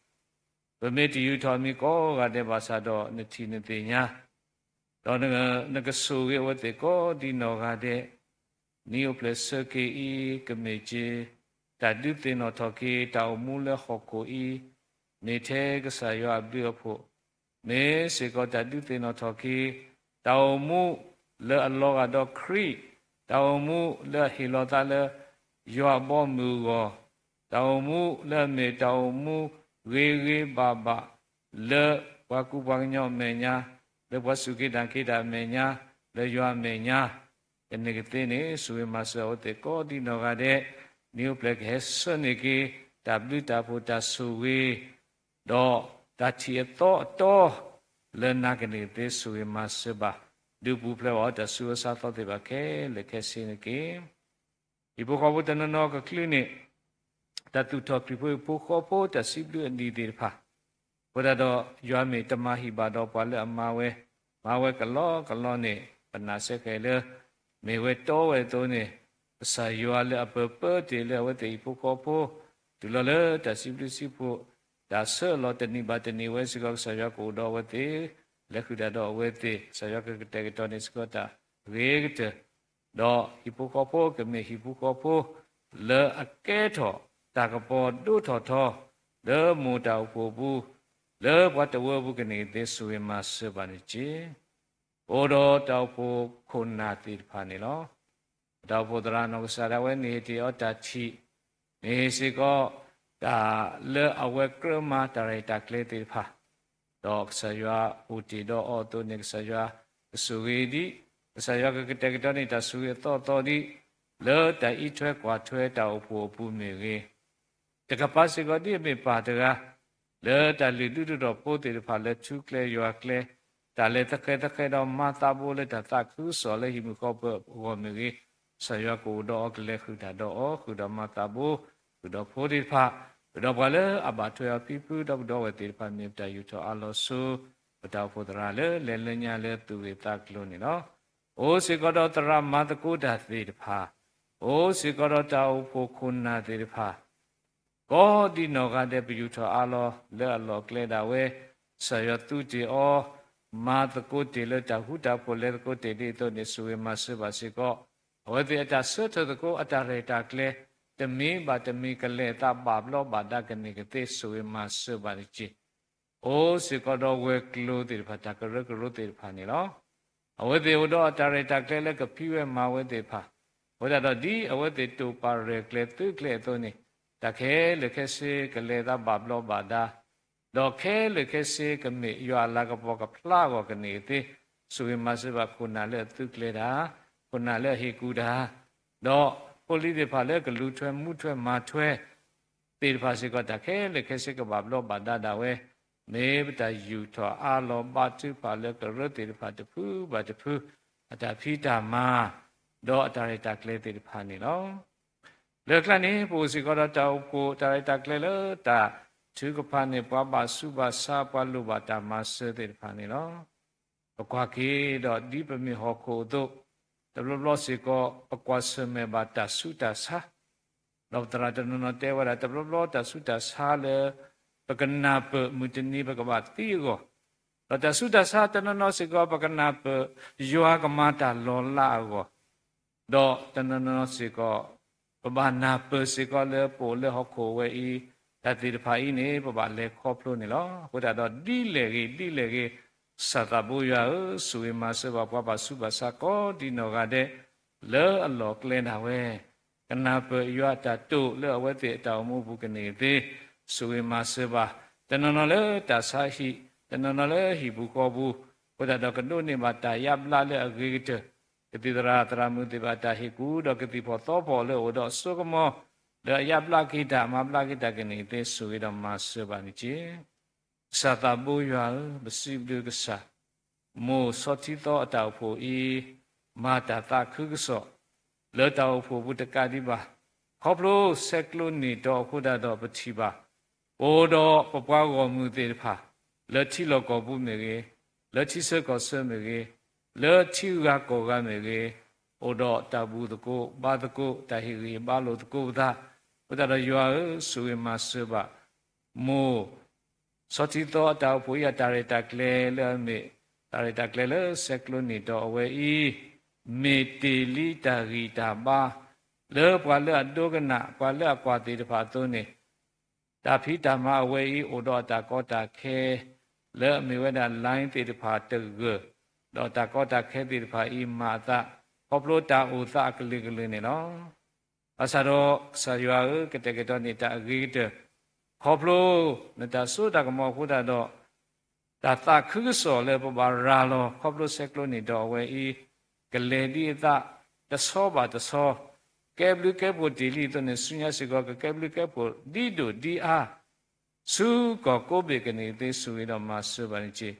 ပမ့ၢ်တယူာ်ထီၣ်မံၤကိးဂၤဒဲးဘၣ်ဆၣ်ဒီးနထံၣ်နသ့ၣ်ညါ, ဒီးနကဆိၣ်ဂ့ၤအဝဲသ့ၣ်ကိးဒ်နီၢ်ဂၤဒဲး, နံၣ်အိၣ်ဖျဲၣ်ဆၢက့ၤအံၤ ကမ့ၢ်က့ၤ တၢ်ဒုးသ့ၣ်နီၣ်ထီၣ်က့ၤ တၢ်အိၣ်မူလၢဟီၣ်ခိၣ်အံၤ, မ့ၢ်ထဲကစၢ်ယွၤအဘျုးအဖှိၣ်, မ့ၢ်စ့ၢ်ကီးတၢ်ဒုးသ့ၣ်နီၣ်ထီၣ်က့ၤ တၢ်အိၣ်မူလၢအလီၤဂာ်ဒီးခရံာ်, တၢ်အိၣ်မူလၢအဟ့ၣ်လီၤသးလၢ ယွၤအဘီအမုၢ်အဂီၢ်, တၢ်အိၣ်မူလၢအမ့ၢ်တၢ်အိၣ်မူဂ့ၤဂ့ၤဘၣ်ဘၣ် လၢပှၤကူပှၤကညီအမဲာ်ညါ, လၢပှၤစူၢ်က့ၤနာ်က့ၤတၢ်အမဲာ်ညါ, လၢယွၤအမဲာ်ညါ, ကန့ၢ်ကသ့န့ၣ် ဆိၣ်ဂ့ၤမၤစၢၤအဝဲသ့ၣ်ကိးဒ်နီၢ်ဂၤဒဲး, နံၣ်အိၣ်ဖျဲၣ်ကဟဲဆှၢန့ၢ်က့ၤ တၢ်ဘျုးတၢ်ဖှိၣ်တၢ်ဆိၣ်ဂ့ၤ ဒီးတၢ်ထံၣ်အသီအတီ လၢနၤကန့ၢ်ကသ့ ဆိၣ်ဂ့ၤမၤစၢၤဘၣ်, ဒုးပူၤဖျဲးဘၣ်အီၤတၢ်ဆူးအဆါသီသ့ၣ်တဖၣ်ခဲလၢာ်ခဲဆ့န့ၣ်တက့ၢ်. ဟံၣ်ဖိဃီဖိတနီၤနီၤကချုးန့ၢ် တၢ်သူၣ်ထီၣ်ခရံာ်ဖိဟံၣ်ဖိဃီဖိတၢ်စံးဘျုးအနံၤသ့ၣ်တဖၣ်, အဃိသတးဒီး ယွၤမ့ၢ်တမၤဟံၣ်ဘၣ်ဒီးပှၤလၢအမၤဝဲ, မၤဝဲကလီကလီန့ၣ် ပနာ်စ့ၢ်ကီးလၢ မ့ၢ်ဝဲတီဝဲအသိးန့ၣ် ကစၢ်ယွၤလၢအပၢၤပၢတ့ၢ်လၢအဝဲသ့ၣ်ဟံၣ်ဖိဃီဖိ, တုၤလီၤလၢတၢ်စံးဘျုးစံးဖှိၣ်, တၢ်ဆှၢအလီၢ်တနံၣ်ဘၣ်တနံၣ်ဝဲစ့ၢ်ကီး ကစၢ်ယွၤကအိၣ်ဒီးအဝဲသ့ၣ်, လဲၤဃုာ်တၢ်ဒီးအဝဲသ့ၣ်, ကစၢ်ယွၤကကတဲာ်ကတီၤန့ၢ်စ့ၢ်ကီးတၢ်ဂ့ၤကတၢၢ်, ဒီးဟံၣ်ဖိဃီဖိကမ့ၢ်ဟံၣ်ဖိဃီဖိ လၢအကဲထီၣ်တၢ်ကပီၤဒိၣ်ထီၣ်ထီ, လၢမိၢ်တၢ်အိၣ်ဖှိၣ်အပူၤ, လၢပှၤတဝၢအပူၤကန့ၢ်သ့ ဆိၣ်ဂ့ၤမၤစၢၤဘၣ်န့ၣ်တက့ၢ်. အိၣ်ဒီးတၢ်အိၣ်ဖှိၣ်ခိၣ်နၢ်သ့ၣ်တဖၣ်န့ၣ်လီၤ. တၢ်အိၣ်ဖှိၣ်သရၣ်နီၢ်ကစၢ်ဒၣ်ဝဲ န့ၢ်တ့ၢ်အီၤတၢ်ထံၣ်, မ့ၢ်စ့ၢ်ကီး တၢ်လၢအဝဲကြၢးမၤတၢ်ရဲၣ်တၢ်ကျဲၤသ့ၣ်တဖၣ်, ဒီးကစၢ်ယွၤအိၣ်တ့ၢ်ဒီးအီၤအသိးန့ၣ် ကစၢ်ယွၤကဆိၣ်ဂ့ၤဒံး, ကစၢ်ယွၤကကတဲာ်ကတီၤန့ၢ်တၢ်ဆိၣ်ဂ့ၤအသီသီဒံး, လၢတၢ်အံးထွဲကွၢ်ထွဲတၢ်အိၣ်ဖှိၣ်အပူၤမ့ၢ်ဂ့ၤ, တကပၤစ့ၢ်ကီးဒ်အမ့ၢ်ပၢ်တဂၤ လၢတၢ်လုၢ်ဒိၣ်ထီၣ်ဖိသ့ၣ်တဖၣ်လၢထူကျဲယွၤကျဲ, တၢ်လဲၤသဃဲးသဃဲးဒီးမၤသးဘိလၢတၢ်သးခုကစီၣ်လၢဟံၣ်မုၢ်ဃီပၢၤအဂီၢ်မ့ၢ်ဂ့ၤ, ကစၢ်ယွၤကအိၣ်ဒီးအီၤ ကလဲၤဃုာ်တၢ်ဒီးအီၤ ဃုာ်ဒီးမၤသးဘိ, ဃုာ်ဒီးဖိသ့ၣ်တဖၣ်, ဃုာ်ဒီးပှၤလၢအဘၣ်ထွဲအီၤဖံဖု ဒီပုၢ်ဒီဝဲၢ်သ့ၣ်တဖၣ် မ့ၢ်ပတၢ်ယူးထီၣ်အါလီၤဆိ, ပတၢ်အိၣ်ဖှိၣ်သရၣ်လၢလဲၤလၢညါလၢသူၣ်ဂ့ၢ်သးကျိၤန့ၣ်လီၤ. အိၣ်စ့ၢ်ကီးဒီးသရၣ်မၤသကိးတၢ်သ့ၣ်တဖၣ်, အိၣ်စ့ၢ်ကီးဒီးတၢ်အိၣ်ဖှိၣ်ခိၣ်နၢ်သ့ၣ်တဖၣ် ကိးဒံနီၢ်ဂၤဒဲး ပယူးထီၣ်အါလီၤလၢအလီၢ်အကျဲဒၣ်ဝဲ, ကစၢ်ယွၤသူတ့ၢ်အီၤ, မၤသကိးတ့ၢ်လၢတၢ်ဃူတၢ်ဖိး လဲၤသကိးတ့ၢ်ဒ်သိးန့ၣ် ဆိၣ်ဂ့ၤမၤစၢၤဘၣ်စ့ၢ်ကီး, အဝဲသ့ၣ်အတၢ်ဆၢထၢၣ်သကိးအတၢ်ရဲၣ်တၢ်ကျဲၤ တမံၤဘၣ်တမံၤ ကလဲၤအသးဘၣ်ဘျီးဘၣ်ဒါကန့ၢ်ကသ့ ဆိၣ်ဂ့ၤမၤစၢၤဘၣ်တက့ၢ်. အိၣ်စ့ၢ်ကီးဒီးဝဲၤကျိၤသ့ၣ်တဖၣ် တၢ်ကရၢကရိသ့ၣ်တဖၣ်န့ၣ်လီၤ. အဝဲသ့ၣ်အိၣ်ဒီးအတၢ်ရဲၣ်တၢ်ကျဲၤလၢကဖံးဝဲမၤဝဲသ့ၣ်တဖၣ်, အဃိသတးဒီးဒ်အဝဲသ့ၣ်တိာ်ပာ်ရဲၣ်ကျဲၤသုးကျဲၤအသိးန့ၣ်, တၢ်ခဲလၢာ်ခဲဆ့ကလဲၤအသးဘၣ်ဘျီးဘၣ်ဒါ, ဒီးခဲလၢာ်ခဲဆ့ကမ့ၢ်ယွၤအလၤကပီၤကဖျါအဂီၢ်ကန့ၢ်ကသ့, ဆိၣ်ဂ့ၤမၤစၢၤဘၣ်ခိၣ်နၢ်လၢအသုးကျဲၤတၢ်, ခိၣ်နၢ်လၢအဟ့ၣ်ကူၣ်တၢ်, ဒီးဖိလံၤသ့ၣ်တဖၣ်လၢကလူၤထွဲမူထွဲမၤထွဲ သ့ၣ်တဖၣ်စ့ၢ်ကီး တၢ်ခဲလၢာ်ခဲဆ့ကဘၣ်ဘျီးဘၣ်ဒါဒၣ်ဝဲ, မ့ၢ်ပတၢ်ယူးထီၣ်အါလီၤဘၣ်ထုကဖၣ်လၢကရၢသ့ၣ်တဖၣ်တဖုဘၣ်တဖု အတၢ်ဖံးတၢ်မၤ, ဒီးအတၢ်ရဲၣ်တၢ်ကျဲၤသ့ၣ်တဖၣ်န့ၣ်လီၤ. လၢကျါန့ၣ် ပအိၣ်စ့ၢ်ကီးဒီးတၢ်အိၣ်ဖှိၣ်တၢ်ရဲၣ်တၢ်ကျဲၤလၢတၢ်ထုကဖၣ်န့ၣ် ပှၤဘၣ်ဆူးဘၣ်ဆါ ပှၤလိၣ်ဘၣ်တၢ်မၤစၢၤသ့ၣ်တဖၣ်န့ၣ်လီၤ. ပကွၢ်က့ၤဒီးဒ်ပမ့ၢ်ဟီၣ်ခိၣ်အသိး, တဘျီဘျီစ့ၢ်ကီး ပကွၢ်ဆၢၣ်မဲာ်ဘၣ်တၢ်ဆူးတၢ်ဆါ, ဒီးပသရၣ်တနီၤနီၤတဲဝဲဒၣ် တဘျီဘျီတၢ်ဆူးတၢ်ဆါလၢ ပကနၢ်ပၢၢ်မုၢ်တနံၤပကဘၣ်သံအဂီၢ်, ဒီးတၢ်ဆူးတၢ်ဆါတနီၤနီၤစ့ၢ်ကီး ပကနၢ်ပၢၢ်ယွၤကမၤတၢ်လီၤလးအဂီၢ်, ဒီးတနီၤနီၤစ့ၢ်ကီး ပဘၣ်နၢ်ပၢၢ်စ့ၢ်ကီးလၢပအိၣ်လၢဟီၣ်ခိၣ်ဝဲအံၤ, တၢ်သ့ၣ်တဖၣ်အံၤန့ၣ် ပဘၣ်လဲၤခီဖျိန့ၣ်လီၤ. အဃိသတးဒီးဒ်လဲၣ်ဂ့ၤ ဒ်လဲၣ်ဂ့ၤ, ကစၢ်သးဘိယွၤဧၢ, ဆိၣ်ဂ့ၤမၤစၢၤဘၣ်ပှၤဘၣ်ဆူးဘၣ်ဆါကိးဒံနီၢ်ဂၤဒဲး လၢအလီၢ်ကျဲဒၣ်ဝဲ, ကနၢ်ပၢၢ်ယွၤအတၢ်တိာ်လၢအဝဲသ့ၣ်အတၢ်အိၣ်မူအပူၤကန့ၢ်ကသ့, ဆိၣ်ဂ့ၤမၤစၢၤဘၣ်, တနီၤနီၤလၢတၢ်ဆါဟံၣ်, တနီၤနီၤလၢဟံၣ်ပူၤဃီပူၤ, အဃိသတးဒီးကဒိးန့ၢ်ဘၣ်တၢ်ယါဘျါလၢအဂ့ၤကတၢၢ်, ကသံၣ်သရၣ်သရၣ်မုၣ်သ့ၣ်တဖၣ်အတၢ်ဟ့ၣ်ကူၣ် ဒီးကသံၣ်ဖီၣ်သီဖီၣ်လၢအအိၣ်ဒီးအစိကမီၤ လၢအယါဘျါက့ၤတၢ် မၤဘျါက့ၤတၢ်ကန့ၢ်ကသ့ ဆိၣ်ဂ့ၤဒီးမၤစၢၤဘၣ်န့ၣ်တက့ၢ်. ကစၢ်သးဘိယွၤဧၢ, ပစံးဘျုးကစၢ်, မိၢ်ဆီထံသီအတၢ်အိၣ်ဖှိၣ်အံၤ မၤတၢ်သးခုကစီၣ် လၢတၢ်အိၣ်ဖှိၣ်ပူၤတကးဒံးဘၣ်, ခီဖျိဆဲးကျိးနံၣ်တီအဃိသတးဒီးပထံၣ်ဘၣ်, ပအိၣ်ဒီးပပှၤဂီၢ်မုၢ်သ့ၣ်တဖၣ် လၢထံလီၢ်ကီၢ်ပူၤမ့ၢ်ဂ့ၤ, လၢထံဆၢကီၢ်ဆၢမ့ၢ်ဂ့ၤ, လၢထံဂၤကီၢ်ဂၤမ့ၢ်ဂ့ၤ, အိၣ်ဒီးတၢ်ဘူၣ်သကိးဘါသကိး တၢ်ဟ့ၣ်ဂံၢ်ဟ့ၣ်ဘါလိာ်သကိးပသး, အဃိသတးဒီးယွၤဧၢ, ဆိၣ်ဂ့ၤမၤစၢၤဘၣ် မိၢ် ဆီထံသီအတၢ်အိၣ်ဖှိၣ်အံၤ အတၢ်ရဲၣ်တၢ်ကျဲၤလၢအမ့ၢ် တၢ်ရဲၣ်တၢ်ကျဲၤလၢဆဲးကျိးနံၣ်တီအဝဲအံၤ, မ့ၢ်တ့ၢ်လံတၢ်ဂံၢ်တၢ်ဘါ လၢပှၤလၢအဒိကနၣ် ပှၤလၢအကွၢ်သ့ၣ်တဖၣ်အသိးန့ၣ်, တၢ်ဖံးတၢ်မၤအဝဲအံၤ အိၣ်ဒီးအတၢ်ကီတၢ်ခဲ လၢအမ့ၢ်ဝဲဒၣ် line သ့ၣ်တဖၣ်တဂၢၢ်, ဒီးတၢ်ကီတၢ်ခဲသ့ၣ်တဖၣ်အံၤ မၤအသး ခီဖျိတၢ်အိၣ်သးအကလုာ်ကလုာ်န့ၣ်လီၤ. ဘၣ်ဆၣ်ဒီးကစၢ်ယွၤဧၢ, ကတဲာ်ကတီၤန့ၢ်တၢ်အဂ့ၤကတၢၢ်, ခီဖျိနတၢ်စိတၢ်ကမီၤအဃိသတးဒီး တၢ်သးခုကစီၣ်လၢပဘၣ်ရၤလီၤ ခီဖျိဆဲးကျိးနံၣ်တီအဝဲအံၤ ကလဲၤဒ်အသး တဆီဘၣ်တဆီ, ကဲဘျုးကဲဖှိၣ်တ့ၢ်လံအသိးန့ၣ် ဆူညါစ့ၢ်ကီး ကကဲဘျုးကဲဖှိၣ်ဒ်ဒိၣ်ဒ်အါ ဆူကီၢ်ကိးဘ့ၣ်ကန့ၢ်ကသ့ ဆိၣ်ဂ့ၤဒီးမၤစၢၤဘၣ်န့ၣ်တက့ၢ်.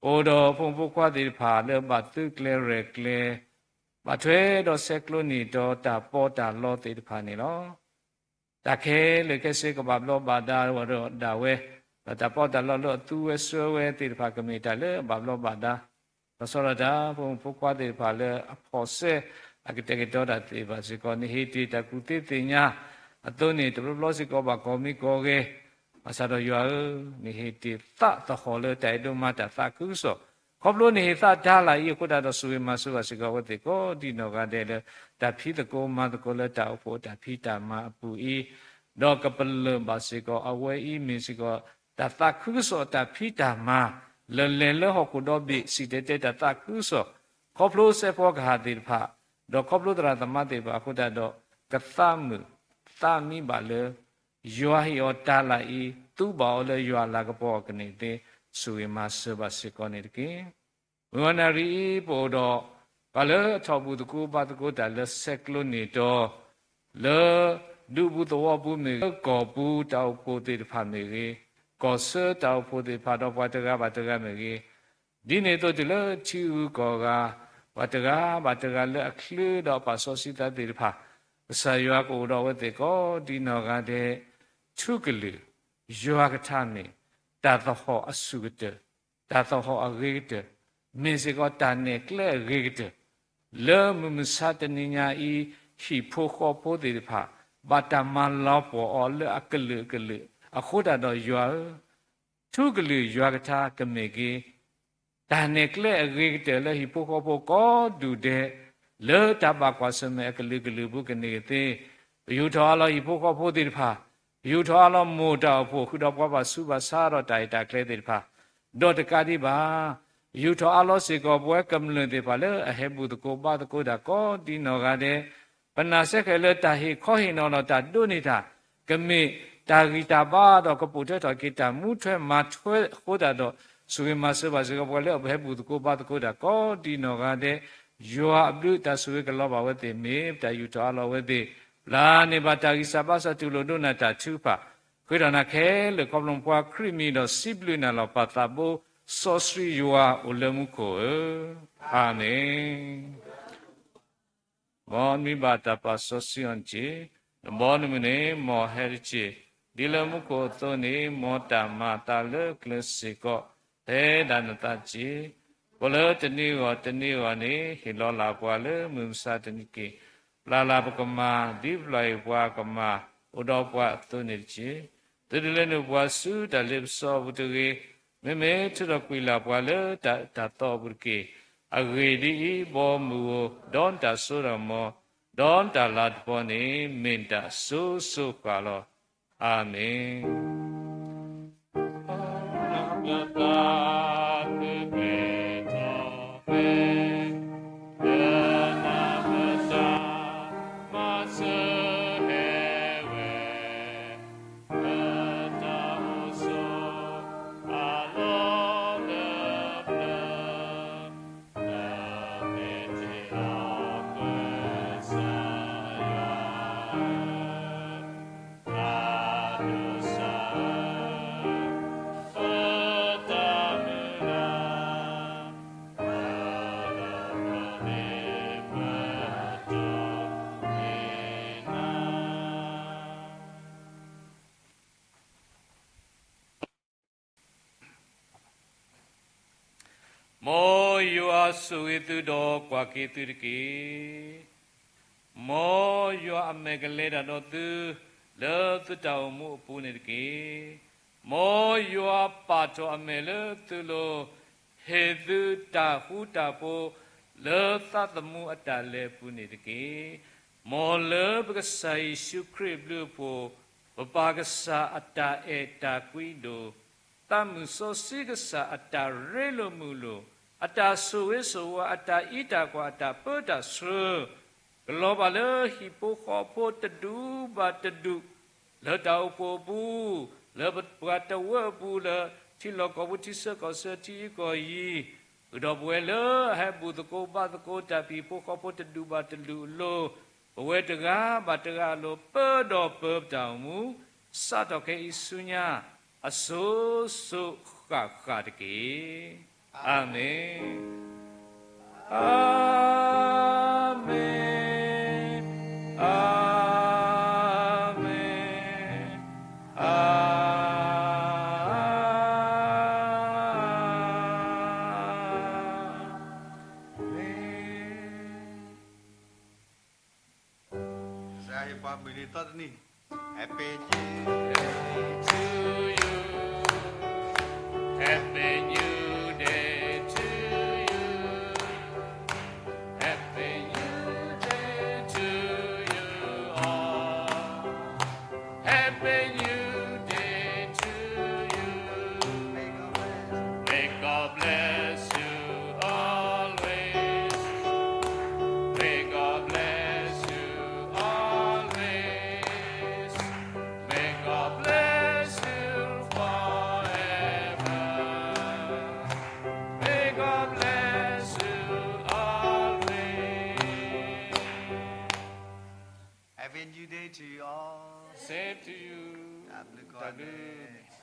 အိၣ်ဒီးဖိမုၣ်ဖိခွါသ့ၣ်တဖၣ်လၢဘၣ်သုးကျဲၤရဲၣ်ကျဲၤ, ဘၣ်ထွဲဒီးဆဲးကျိးနံၣ်တီတၢ်ပီးတၢ်လီသ့ၣ်တဖၣ်န့ၣ်လီၤ. တၢ်ခဲလၢာ်ခဲဆ့ကဘၣ်ဘျီးဘၣ်ဒါဒီးဒၣ်ဝဲ, ဒီးတၢ်ပီးတၢ်လီလၢအသူဝဲစွဲဝဲသ့ၣ်တဖၣ် ကမ့ၢ်တၢ်လၢအဘၣ်ဘျီးဘၣ်ဒါ, လီၤဆီဒၣ်တၢ် ဖိမုၣ်ဖိခွါသ့ၣ်တဖၣ်လၢအဖီၣ်စဲ အကတဲာ်ကတီၤတၢ်သ့ဘၣ်စ့ၢ်ကီး, နဟ့ၣ်တ့ၢ်တၢ်ကူၣ်သ့သ့ၣ်ညါအသိးန့ၣ် တဘျီဘျီစ့ၢ်ကီးဘၣ်ကီၢ်မံကီၢ်ဂဲၤ, ဘၣ်ဆၣ်ဒီးယွၤဧၢ, နဟ့ၣ်တ့ၢ်သးသဟီၣ်လၢတၢ်အဲၣ်ဒိးမၤတၢ်သးခုကစီၣ်, ခီဖျိနဟ့ၣ်သးတၢ်လၢအံၤအဃိသတးဒီး ဆိၣ်ဂ့ၤမၤစၢၤဘၣ်စ့ၢ်ကီးအဝဲသ့ၣ်ကိးဒ်နီၢ်ဂၤဒဲးလၢ တၢ်ဖံးသကိးမၤသကိးလၢတၢ်အိၣ်ဖှိၣ်တၢ်ဖံးတၢ်မၤအပူၤအံၤ, ဒီးကပလၢၢ်ဘၣ်စ့ၢ်ကီး အဝဲအံၤမ့ၢ်စ့ၢ်ကီး တၢ်သးခုကစီၣ်တၢ်ဖံးတၢ်မၤ လၢလဲၤလၢဟီၣ်ခိၣ်ဒီဘ့ၣ် စံၣ်တဲၤတဲတၢ်သးခုကစီၣ်, ခီဖျိစဲးဖီကဟၣ်သ့ၣ်တဖၣ်, ဒီးခီဖျိသရၣ်သမါသ့ၣ်တဖၣ်အဃိသတးဒီး ကသးမုာ်သးမံဘၣ်လၢ ယွၤဟ့ၣ်အီၤတၢ်လၢအံၤ သူဘၣ်အီၤလၢယွၤအလၤကပီၤအကန့ၢ်သ့, ဆိၣ်ဂ့ၤမၤစၢၤဘၣ်စ့ၢ်ကီးန့ၣ်တက့ၢ်. မုၢ်ဂီၤနၣ်ရံၣ်အံၤ ပအိၣ်ဒီး ပှၤလၢအထီၣ်ဘူၣ်သကိးဘါသကိးတၢ်လၢဆဲးကျိးန့ၣ်ဒီး လၢဒူပူၤသဝီပူၤမ့ၢ်ဂ့ၤ, ကီၢ်ပူၤတၢ်အိၣ်ဖှိၣ်သ့ၣ်တဖၣ်မ့ၢ်ဂ့ၤ, ကီၢ်ဆၢတၢ်အိၣ်ဖှိၣ်သ့ၣ်တဖၣ်ဒီးပှၤတဂၤဘၣ်တဂၤမ့ၢ်ဂ့ၤ, ဒ်န့ၣ်အသိးတုၤလၢထံဂုၤကီၢ်ဂၤ, ပှၤတဂၤဘၣ်တဂၤလၢအချၢဒီးအပာ်စီဆှံသးသ့ၣ်တဖၣ်, ကစၢ်ယွၤကအိၣ်ဒီးအဝဲသ့ၣ်ကိးဒ်နီၢ်ဂၤဒဲး, ထူကလုာ်, ယွၤကထါန့ၣ်, တၢ်သဟီၣ်အဆူၣ်ကတၢၢ်, တၢ်သဟီၣ်အဂ့ၤကတၢၢ်, မ့ၢ်စ့ၢ်ကီးတၢ်နဲၣ်ကျဲအဂ့ၤကတၢၢ်, လၢမုၢ်မဆါတနံၤညါအံၤ, ဟံၣ်ဖိဃီဖိသ့ၣ်တဖၣ်, ဘၣ်တၢ်မၤလီၤပှီၢ်အီၤလၢအကလုာ်ကလုာ်, အဃိသတးဒီးယွၤဧၢ, ထူကလုာ်ယွၤကထါကမ့ၢ်က့ၤ တၢ်နဲၣ်ကျဲအဂ့ၤကတၢၢ်လၢဟံၣ်ဖိဃီဖိကိးဒူၣ်ဒဲး, လၢတၢ်ဘၣ်ကွၢ်ဆၢၣ်မဲာ်အကလုာ်ကလုာ်ပူၤကန့ၢ်က့ၤသ့, ပယူာ်ထီၣ်အါလီၤဟံၣ်ဖိဃီဖိသ့ၣ်တဖၣ်, ပယူာ်ထီၣ်အါလီၤမိၢ်တၢ်အိၣ်ဖှိၣ် ဃုာ်ဒီးပှၤဘၣ်ဆူးဘၣ်ဆါဒီးတၢ်အဲၣ်တၢ်ကျဲသ့ၣ်တဖၣ်, ဒီးတကးဒံးဘၣ် ယူာ်ထီၣ်အါလီၤစ့ၢ်ကီးပဝဲကမျၢၢ်သ့ၣ်တဖၣ်လၢအဟဲဘူၣ်သကိးဘါသကိးတၢ်ကိးဒ်နီၢ်ဂၤဒဲး, ပနာ်စ့ၢ်ကီးလၢတၢ်ဟ့ၣ်ခီဟ့ၣ်နီၤဒီးတၢ်ဒိးန့ၢ်တၢ်, ကမ့ၢ်တၢ်ဂံၢ်တၢ်ဘါဒီးကပိာ်ထွဲထီၣ်က့ၤတၢ်မူထွဲမၤထွဲအဃိသတးဒီး, ဆိၣ်ဂ့ၤမၤစၢၤဘၣ်စ့ၢ်ကီးပှၤလၢအဟဲဘူၣ်သကိးဘါသကိးတၢ်ကိးဒ်နီၢ်ဂၤဒဲး, ယွၤအဘျုးတၢ်ဆိၣ်ဂ့ၤကလီၤဘၣ်အဝဲသ့ၣ် မ့ၢ်ပတၢ်ယူာ်ထီၣ်အါလီၤအဝဲသ့ၣ်, ပျၢ်န့ၢ်ဘၣ်တၢ်ဂံၢ်စၢ်ဘါစၢ် တူၢ်လိာ်ဒိကနၣ်တၢ်ထုကဖၣ်, ဃ့ထီၣ်နၤခဲလၢာ်ခီဖျိပှၤခရံာ်မံၤဒီးစံးဘျုးနၤလီၤ ပၢ်သးဘိ စီဆှံယွၤအိၣ်လၢမူခိၣ်ဧၢ, အၤမ့ၣ်. မ်နမံၤဘၣ်တၢ်ပာ်စီဆှံအီၤတက့ၢ်, နဘီနမုၢ်န့ၣ် မ်ဟဲတက့ၢ်, ဒ်လၢမူခိၣ်အသိးန့ၣ် မ်တၢ်မၤအသးလၢကျဲစ့ၢ်ကီး, ဖဲဒၣ်နသးတက့ၢ်. ကိၣ်လၢတနံၤဂီၢ်တနံၤဂီၢ်န့ၣ် ဟ့ၣ်လီၤလၢ်ပှၤလၢမုၢ်မဆါတနံၤက့ၤ, ပျၢ်လၢ်ပကမၤ ဒ်ပျၢ်အံၤပှၤကမၤအိၣ်ဒီးပှၤအသိးန့ၣ်တက့ၢ်. သုတလဲၤနုာ်ပှၤဆူတၢ်လ့ပစီအပူၤတဂ့ၤ, မ့မ့ၢ်ထုးထီၣ်ကွံာ်လၢ်ပှၤလၢတၢ်အၢတၢ်သီအပူၤတက့ၢ်. အဂ့ၢ်ဒ်အံၤ, ဘီမုၢ်ဧိၤ, ဒီးနတၢ်စိတၢ်ကမီၤ, ဒီးနတၢ်လၤကပီၤန့ၣ် မ့ၢ်နတၢ်အစိၤစိၤဃၣ်ဃၣ်လီၤ. အၤမ့ၣ်.မ်ယွၤဆိၣ်ဂ့ၤသုဒီးကွၢ်က့ၤသုတက့ၢ်. မ်ယွၤအမဲာ်ကလဲၤတၢ်ဒီးသု လၢသုတၢ်အိၣ်မူအပူၤန့ၣ်တက့ၢ်. မ်ယွၤပာ်ထီၣ်အမဲာ်လၢသုလိၤ, ဟ့ၣ်သုတၢ်ဃူတၢ်ဖိး လၢသးသမူအတၢ်လဲၤအပူၤန့ၣ်တက့ၢ်. မ်လၢပကစၢ်ယ့ၣ်ၡူးခရံာ်အဘျုးအဖှိၣ်, ပပၢ်ကစၢ်အတၢ်အဲၣ်တၢ်ကွံဒိၣ်, သးမုၢ်စီဆှံကစၢ်အတၢ်ရ့လိာ်မုာ်လိာ်, အတၢ်ဆိၣ်ဂ့ၤဆိၣ်ဝါ, အတၢ်အံးတၢ်ကွၢ်, အတၢ်ပၢတၢ်ဆှၢ, ကလီၤဘၣ်လၢဟံၣ်ဖိဃီဖိတဒူၣ်ဘၣ်တဒူၣ်, လၢတၢ်အိၣ်ဖှိၣ်အပူၤ, လၢပှၤတဝၢအပူၤ, လၢထံလီၢ်ကီၢ်ပူၤ, ထံဆၢကီၢ်ဆၢ, ထံအံၤကီၢ်အံၤ, ဃုာ်ဒီးပဝဲလၢအဟဲဘူၣ်သကိးဘါသကိးတၢ် ဟံၣ်ဖိဃီဖိတဒူၣ်ဘၣ်တဒူၣ်အလိၤ, ပဝဲတဂၤဘၣ်တဂၤအလိၤ, ပၢဒီးပၢပတၢ်အိၣ်မူ, စးထီၣ်ခဲအံၤဆူညါ, အစိၤစိၤဃၣ်ဃၣ်တက့ၢ်. အၤမ့ၣ်, အၤမ့ၣ်, အၤမ့ၣ်, အၤမ့ၣ်. ပှၤမုၢ်နံၤသီတနံၤ Happy New Day to you. Happy New Day to you. Happy New Day to you all. Happy New Day to you. May God bless you always. May God bless you always. May God bless you forever. May God bless you always. Happy New Day to you all. Same to you. တၢ်ဘျုးကိးဂၤဒဲး.